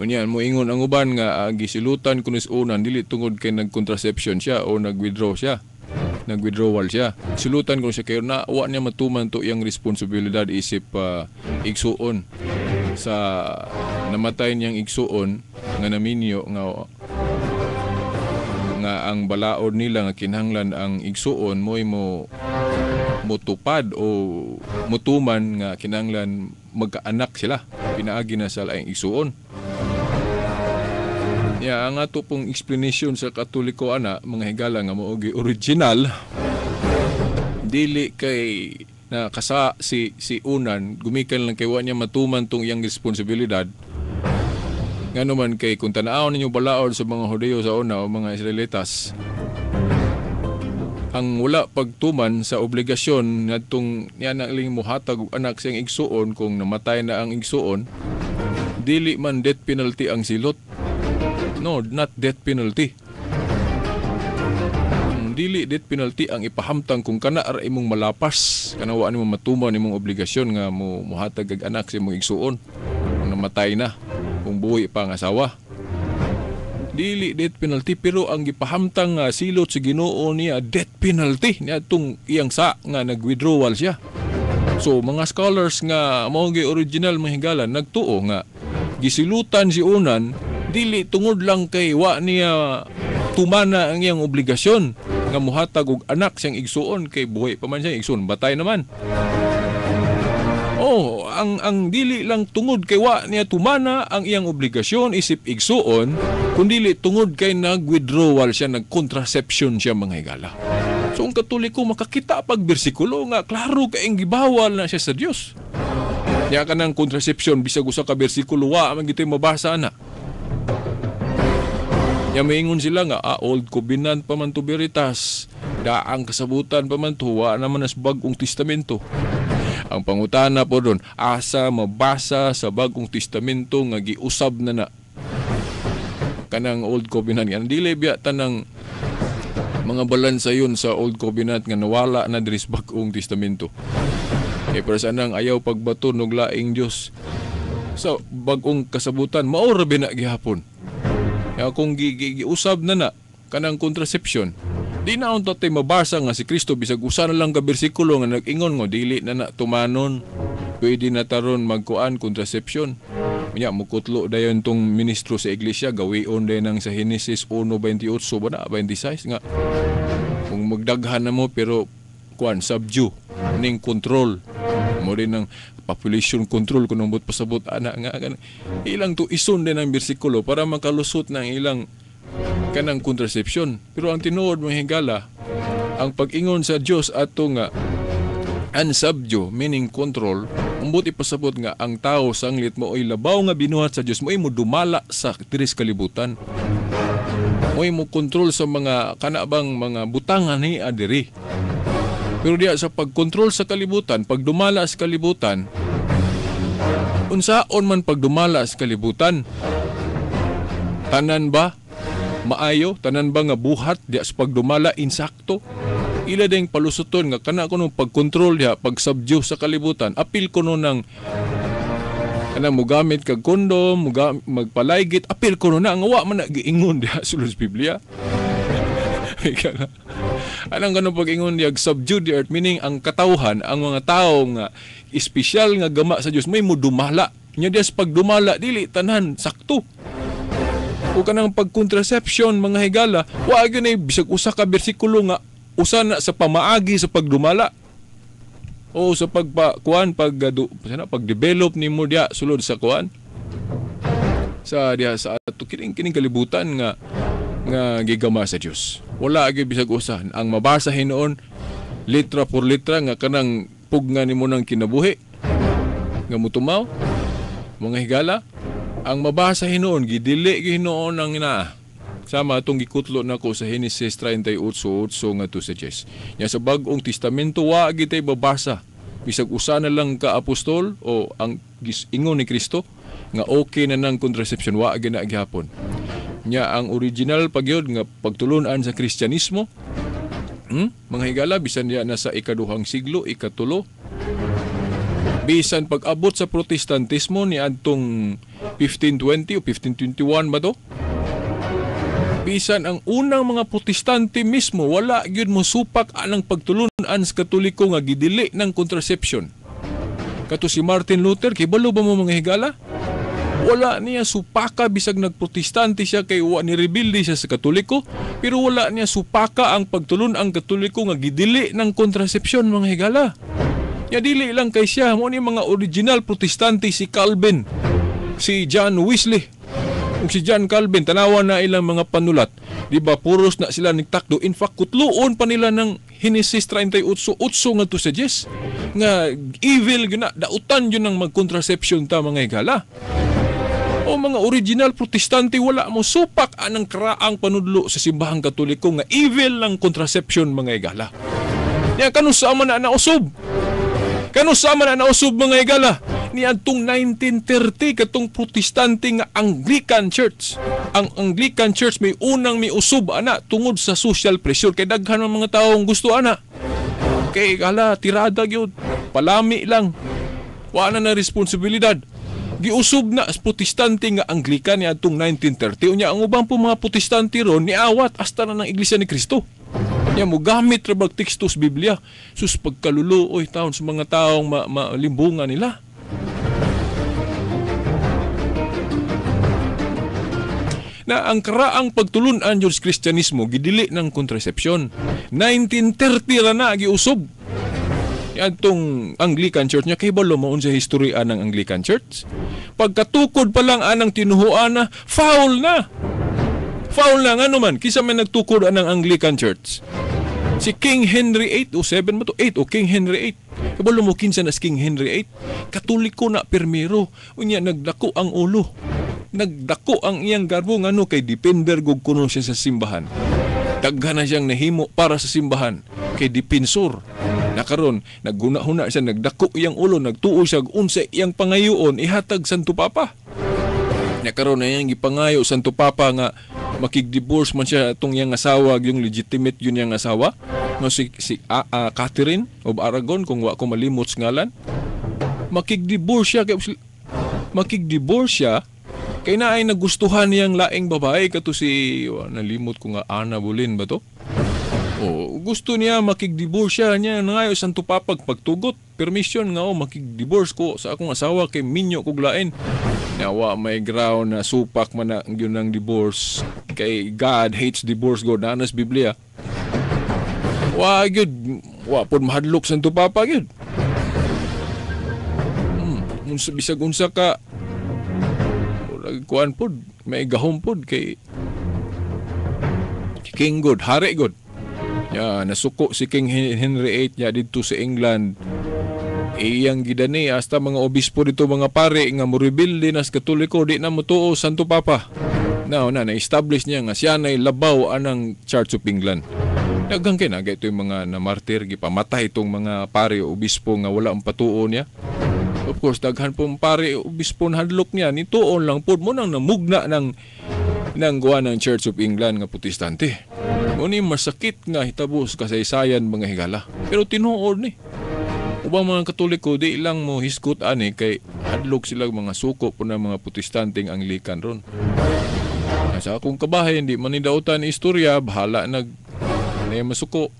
Unya moingon ang uban nga gisilutan kuno si Unan dili tungod kay nagcontraception siya o nag-withdraw siya. Nag-withdrawal siya. Silutan kuno siya kay na wa niya matuman to iyang responsibilidad isip igsuon sa namatay niyang igsuon nga naminyo nga nga ang balaod nila nga kinahanglan ang igsuon mo'y mo motupad o motuman nga kinahanglan magkaanak sila pinaagi na sa laing igsuon. Ya, ang ato pong explanation sa Katoliko ana, mga higala, nga mao original, dili kay na kasa si Unan gumikan lang kay wa niya matuman tong iyang responsibilidad. Ngano man kay kung tan-awon ninyo balaod sa mga Hudiyo sa una o mga Israelitas, ang wala pagtuman sa obligasyon ngadtong niya na ling mohatag og anak siyang igsuon kung namatay na ang igsuon, dili man death penalty ang silot. No, not death penalty. Dili death penalty ang ipahamtang kung kana ra imong malapas, kana wa nimo matuman imong obligasyon nga mo mohatag og anak sa imong igsuon kung namatay na, kung buhi pa ang asawa. Dili death penalty, pero ang gipahamtang nga silot sa Ginoo niya death penalty niadtong iyang sa nga nag-withdrawal siya. So mga scholars nga mao gyud original, mga higala, nagtuo nga gisilutan si Unan dili tungod lang kay wa niya tumana ang iyang obligasyon nga muhatag og anak siyang igsuon kay buhi pa man siya igsuon, batay naman. Oh, ang dili lang tungod kay wa niya tumana ang iyang obligasyon isip igsuon, kundili tungod kay nag-withdrawal siya, nag-contraception siya, mga higala. So ang Katoliko makakita pag bersikulo nga klaro kay gibawal na siya sa Dios. Nya kanang contraception bisag usa ka bersikulo wa man gitoy mabasa ana. Nya maingon sila nga Old Covenant pa man to veritas, daang kasabutan pa man to, wa naman as Bagong Testamento. Ang pangutana po doon, asa mabasa sa Bagong Testamento nga giusab na na kanang Old Covenant? Yan dili biya tanang mga balansa yun sa Old Covenant nga nawala na diri sa Bagong Testamento. Kay para sa anang ayaw pagbato og laing Dios sa bagong kasabutan, mao ra na gihapon. Kaya kung giusab na na kanang contraception, di na unta tay mabasa nga si Kristo bisag usa na lang ka bersikulo nga nag-ingon ngo dili na na tumanon, pwede na taron magkuan contraception. Unya mukutlo dayon tong ministro sa iglesia, gawion dayon ang sa Genesis 1:28 ba na 26 nga kung magdaghan na mo pero kuan subdue ning control mo rin ng population control kung but pasabot ana nga ilang to ison din ang bersikulo para makalusot ng ilang kanang contraception. Pero ang tinuod, mga higala, ang pag-ingon sa Dios ato nga unsubdue meaning control, umbot ipasabot nga ang tao sanglit mo ay labaw nga binuhat sa Dios, mo mo dumala sa diri sa kalibutan, mo mo kontrol sa mga kanabang mga butangan ni adiri. Pero diya sa pagkontrol sa kalibutan, pagdumala sa kalibutan, unsaon man pagdumala sa kalibutan? Tanan ba maayo? Tanan ba nga buhat diya sa pagdumala insakto? Ila ding palusuton nga kana kuno pagkontrol diha, pag-subdue sa kalibutan, apil kuno ng kanang mugamit kag kondom, magpalaygit, apil kuno na nga wa man na giingon diha sulod sa Biblia. Anong ganun pag-ingon diya subdue the earth, meaning ang katawhan, ang mga tao nga espesyal nga gama sa Dios may mudumala. Nya diya sa pagdumala dili tanan sakto. O kanang pagkontraception, mga higala, wa gyud nay bisag usa ka bersikulo nga usa na sa pamaagi sa pagdumala o sa pagpa kuan pag sana pag-develop nimo diya sulod sa kuan sa diha sa ato kining kalibutan nga nga gigama sa Dios. Wala gyud bisag usa ang mabasa hinuon litra por litra nga kanang pugna nimo ng kinabuhi nga mutumaw, mga higala. Ang mabasa hinuon gidili gyud hinuon ang inaa. Sama atong gikutlo nako sa Henesis 38:8 ngadto sa 10. Nya sa Bag-ong Testamento wa gitay babasa bisag usa na lang ka apostol o ang ingon ni Kristo nga okay na nang contraception, wa gyud na gihapon. Nya ang original pagyud nga pagtulun-an sa Kristyanismo, mga higala, bisan niya nasa ikaduhang siglo, ikatulo, bisan pag-abot sa Protestantismo ni adtong 1520 o 1521 ba to? Bisan ang unang mga Protestante mismo wala gyud mo supak anang pagtulun-an sa Katoliko nga gidili ng contraception. Kato si Martin Luther, kibalo ba mo mga higala? Wala niya supaka bisag nagprotestante siya kay wa ni rebelde siya sa Katoliko, pero wala niya supaka ang pagtulun-ang Katoliko nga gidili ng contraception mga higala. Ya dili lang kay siya, mo ni mga original Protestante si Calvin, si John Wesley. Ug si John Calvin, tanawa na ilang mga panulat. Di ba, puros na sila nagtakdo. In fact, kutluon pa nila ng Henesis 38:8 ngadto sa 10. Nga evil gyud na, dautan yun ng mag-contraception ta mga higala. O mga original Protestante wala mo supak anang kraang panudlo sa simbahang Katoliko nga evil ng contraception mga higala. Ya kanusa man na nausab? Kanusa man na nausab mga higala? Ni adtong 1930 katong Protestante nga Anglican Church. Ang Anglican Church may unang miusab ana tungod sa social pressure kay daghan ang mga taong gusto ana. Kay hala tirada gyud, palami lang. Wa na na responsibilidad. Giusab na sa Protestante nga Anglican ni adtong 1930. Unya ang ubang po mga Protestante ron niawat hasta na ng Iglesia ni Kristo. Nya mo gamit ra bag teksto sa Biblia. Sus pagkaluluoy taon sa mga taong malimbungan nila. Na ang karaang pagtulun-an yun sa Kristyanismo gidili ng kontrasepsyon. 1930 ra na giusob. Adtong Anglican Church niya, kay balo mo unsa historya ng Anglican Church. Pagkatukod pa lang anang tinuhuan na, foul na. Foul na ngano man kisa may nagtukod anang Anglican Church. Si King Henry VIII o 7 mo to 8 o King Henry VIII. Kabalo mo kinsa na si King Henry VIII? Katoliko na pirmero. Unya nagdako ang ulo. Nagdako ang iyang garbo ngano kay defender gug kuno siya sa simbahan. Daghan na siyang nahimo para sa simbahan kay depensor. Nakaron naghuna-huna siya, nagdako iyang ulo, nagtuo siya unsa iyang pangayoon ihatag Santo Papa. Nakaron na iyang gipangayo Santo Papa nga makig-divorce man siya atong iyang asawa, yung legitimate yun iyang asawa no, si Catherine of Aragon kung wa ko malimot sa ngalan. Makig-divorce siya kay makig-divorce siya kay naay nagustuhan niyang laing babae kato si nalimot ko nga Anna Boleyn ba to? O gusto niya makig-divorce siya niya nangayo Santo Papa pagtugot permission nga o makig-divorce ko sa akong asawa kay minyo kog lain. Nawa may ground na supak man na yun ang divorce kay God hates divorce God na sa Biblia. Wa gyud wa pod mahadlok Santo Papa gyud. Unsa bisag unsa ka kuan pod may gahom pod kay King God, hari God. Ya nasuko si King Henry VIII niya didto sa England. Iyang gidani hasta mga obispo dito mga pare nga morebelde nas Katoliko di na motuo Santo Papa. Now na na-establish niya nga siya nay labaw anang Church of England. Daghang kay naga ito yung mga namartir gipamatay itong mga pare o obispo nga wala ang patuo niya. Of course daghan pong pare o obispo na hadlok niya nituon lang pod mo nang namugna ng gawa ng Church of England nga Protestante. Ngunit masakit nga hitabo sa kasaysayan mga higala. Pero tinuod ni. Ubang mga Katoliko di lang mo hisgot ani kay hadlok sila mga suko po ng mga Protestanteng Anglican ron. Sa akong kabahay hindi man nidautan istorya, bahala nag na masuko.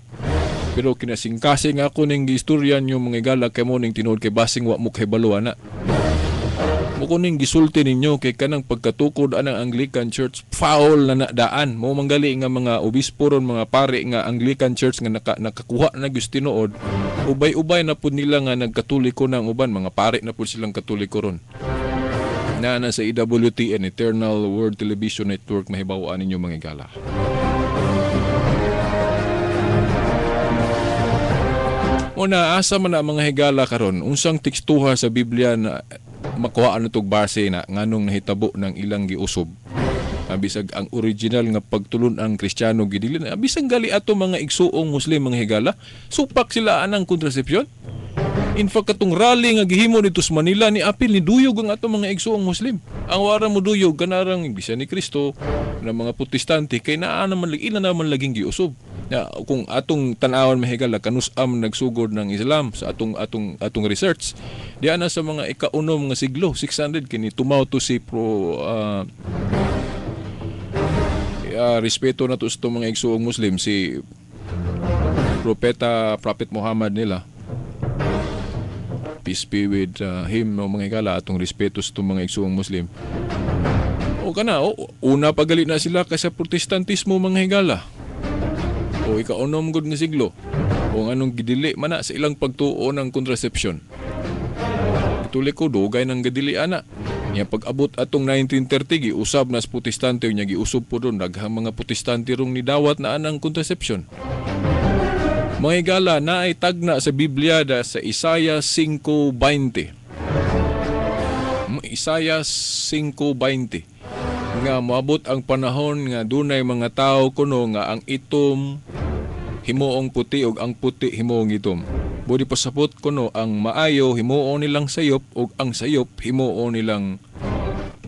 Pero kinasingkasing ako ning istorya nyo mga higala kay mo ning tinuod kay basing wa mo kay baluan na. Mo ning gisulti ninyo kay kanang pagkatukod anang Anglican Church foul na nadaan. Mo manggali nga mga obispo ron, mga pare nga Anglican Church nga nakakuha na gyud tinuod. Ubay-ubay na pud nila nga nagkatoliko ng uban, mga pare na pud silang Katoliko ron. Na sa EWTN, Eternal World Television Network, mahibaw-an ninyo mga higala. Una, asa man na mga higala karon, unsang tekstuha sa Biblia na makuhaan na tog base na nganong nahitabo ng ilang giusob. Bisag ang original nga pagtulun-ang Kristiyano gidili na. Bisan gali ato mga igsuong Muslim mga higala, supak sila anang kontrasepsyon. In fact, katong rally nga gihimo dito sa Manila ni apil ni duyog ang ato mga igsuong Muslim. Ang wara mo duyog kanarang Iglesia ni Kristo na mga Protestante kay naa naman ila naman laging giusob. Ya, kung atong tan-awan mahigala kanus-am nagsugod ng Islam sa atong atong atong research diana na sa mga ikaunom nga siglo 600 kini tumaw to si pro respeto na to sa mga igsuong Muslim si Propeta Prophet Muhammad nila, peace be with him, no, mga higala, atong respeto sa mga igsuong Muslim. O kana o, una pagali na sila kaysa Protestantismo mga higala. O ikaunom gud nga siglo. O anong gidili man na sa ilang pagtuo ng contraception. Ituloy ko dugay ng gadili ana. Nya pag-abot atong 1930 giusab na sa Protestante nya giusab po doon daghang mga Protestante rong nidawat na anang contraception. Mga higala, naay tagna sa Biblia da sa Isaiah 5:20. Isaiah 5:20 nga moabot ang panahon nga dunay mga tawo kuno nga ang itom himuong puti ug ang puti himuong itom. Budi pasabot kuno ang maayo himuon nilang sayop ug ang sayop himuon nilang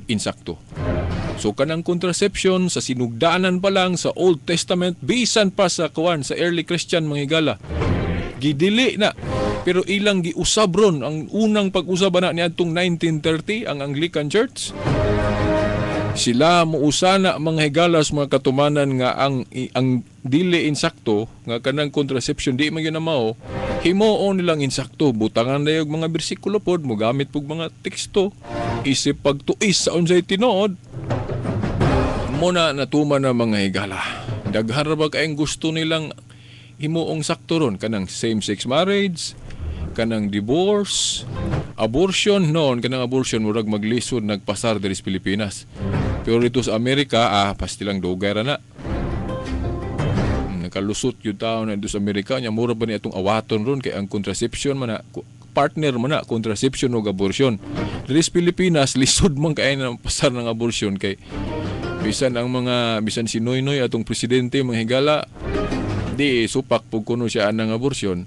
insakto. So kanang contraception sa sinugdanan pa lang sa Old Testament bisan pa sa kuan sa early Christian mga higala gidili na, pero ilang giusab ron ang unang pag-usab na niadtong 1930 ang Anglican Church. Sila muusana mga higalas mga katumanan nga ang dili insakto nga kanang contraception di man gyud na mao, himuon nilang insakto, butangan na yung mga bersikulo pod, mogamit pug mga teksto isip pagtuis sa unsay tinuod. Muna natuman na mga higala. Daghan ra ba kayong gusto nilang himuong sakto ron kanang same-sex marriage, kanang divorce, abortion noon, kanang abortion murag maglisod nagpasar diri sa Pilipinas. Pero dito sa Amerika, pastilang dugay ra na. Nakalusot yung tao na dito sa Amerika, nya mura ba ni atong awaton ron kay ang contraception man na, partner man na contraception ug abortion. Diri sa Pilipinas lisod man kay na pasar ng abortion kay bisan ang mga bisan si Noynoy atong presidente mga higala di supak pug kuno siya anang abortion.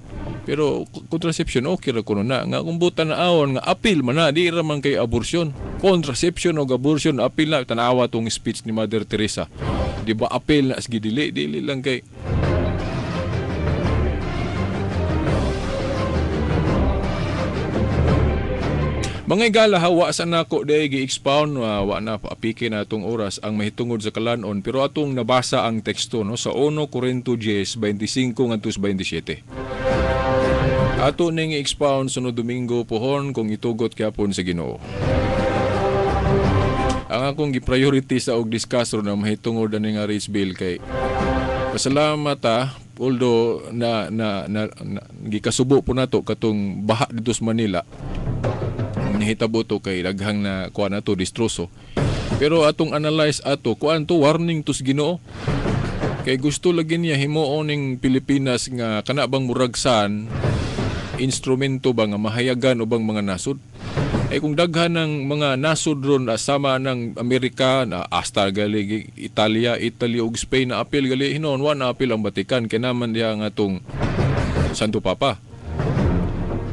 Pero contraception okay ra kuno na nga kung butan na awon nga apil man na di ra man kay abortion. Contraception og abortion apil na, tanawa tong speech ni Mother Teresa. Di ba apil na sige dili dili lang kay mga higala, hawa sa nako day gi-expound, wa na apike na atong oras ang mahitungod sa kalanon, pero atong nabasa ang teksto no sa 1 Corinto 10:25 ngadto sa 27. Ato ning i-expound sunod Domingo pohon kung itugot gyapon sa Ginoo. Ang akong gi-priority sa og discuss ron ang mahitungod ani nga race bill kay pasalamat although na na, na, na gikasubo po nato katong baha dito sa Manila. Nahitabo to kay daghang na kuan ato distroso. Pero atong analyze ato kuan to warning to sa Ginoo. Kay gusto lagi niya himuon ning Pilipinas nga kana bang muragsan instrumento ba nga mahayagan ubang mga nasod. Ay kung daghan ng mga nasod ron sama ng Amerika na hasta gali Italia, Italy ug Spain na apil gali hinon wa na apil ang Vatican kay naman diha nga atong Santo Papa.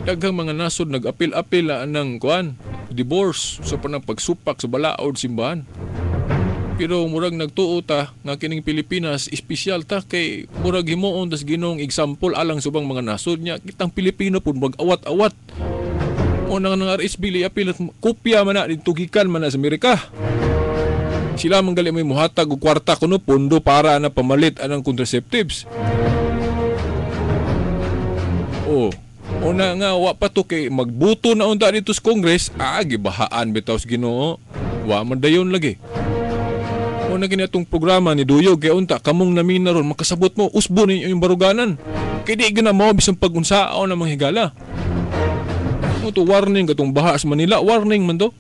Daghang mga nasod nag-apil-apil na ng kuan, divorce sa panang pagsupak sa balaod simbahan. Pero murag nagtuo ta nga kining Pilipinas espesyal ta kay murag himuon tas Ginoong example alang sa ubang mga nasod niya kitang Pilipino pud mag-awat-awat. Mo na nga RSB li apil at kopya man na didto gikan man na sa Amerika. Sila man gali may muhatag og kwarta kuno pondo para na pamalit anang contraceptives. Oh, una nga wa pa to kay magbuto na unta dito sa Congress, gibahaan bitaw sa Ginoo. Wa man dayon lagi. Una kini atong programa ni Duyog kay unta kamong namina ron makasabot mo usbo ninyo yung baruganan. Kay di gina mao bisan pagunsaon ang mga higala. Mo to warning katong baha sa Manila, warning man to.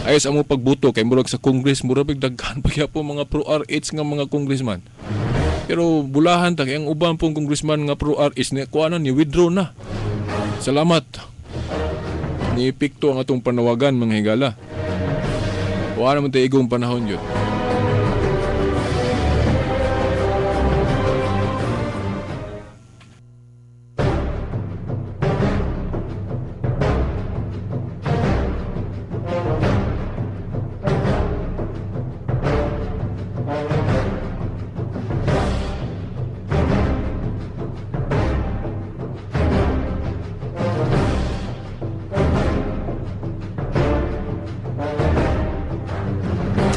Ayos amo pagbuto kay murag sa Congress murag daghan pa gyapon mga pro RH nga mga congressman. Pero bulahan ta kay ang uban pong congressman nga pro RH ni kuan ni withdraw na. Salamat. Niepekto ang atong panawagan mga higala. Wa naman tay igong panahon yun.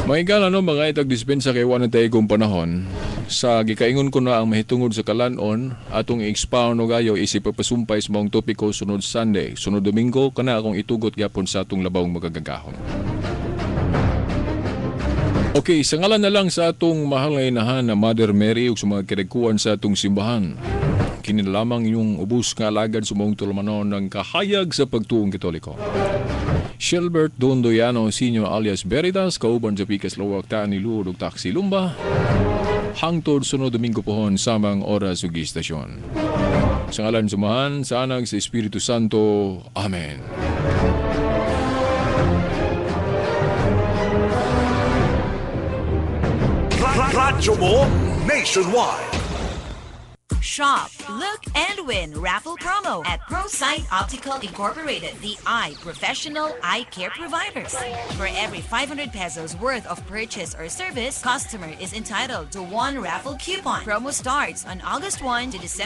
Mga higala no, mga itag dispensa kay wala tayo kong panahon. Sa gikaingon ko na ang mahitungod sa kalanon, atong i-expound og ayo isip pagpasumpay sa maong topiko sunod Sunday. Sunod Domingo, kana akong itugot gyapon sa atong labawng magagagahon. Okay, sa ngalan na lang sa atong mahal nga inahan na Mother Mary ug sa mga kirigkuan sa atong simbahan. Kini na lamang inyong ubos nga alagad sa maong tulumanon ng kahayag sa pagtuong Katoliko. Shilbert Dondoyano Sr. Alias Veritas, kauban sa Pikas Lawak ta ni Lord ug Taxi Lumba. Hangtod sunod Domingo pohon samang oras ug istasyon. Sa ngalan sa Amahan, sa Anak, sa Espiritu Santo. Amen. Radyo mo nationwide. Shop, look, and win raffle promo at ProSight Optical Incorporated, the eye professional eye care providers. For every ₱500 worth of purchase or service, customer is entitled to one raffle coupon. Promo starts on August 1 to December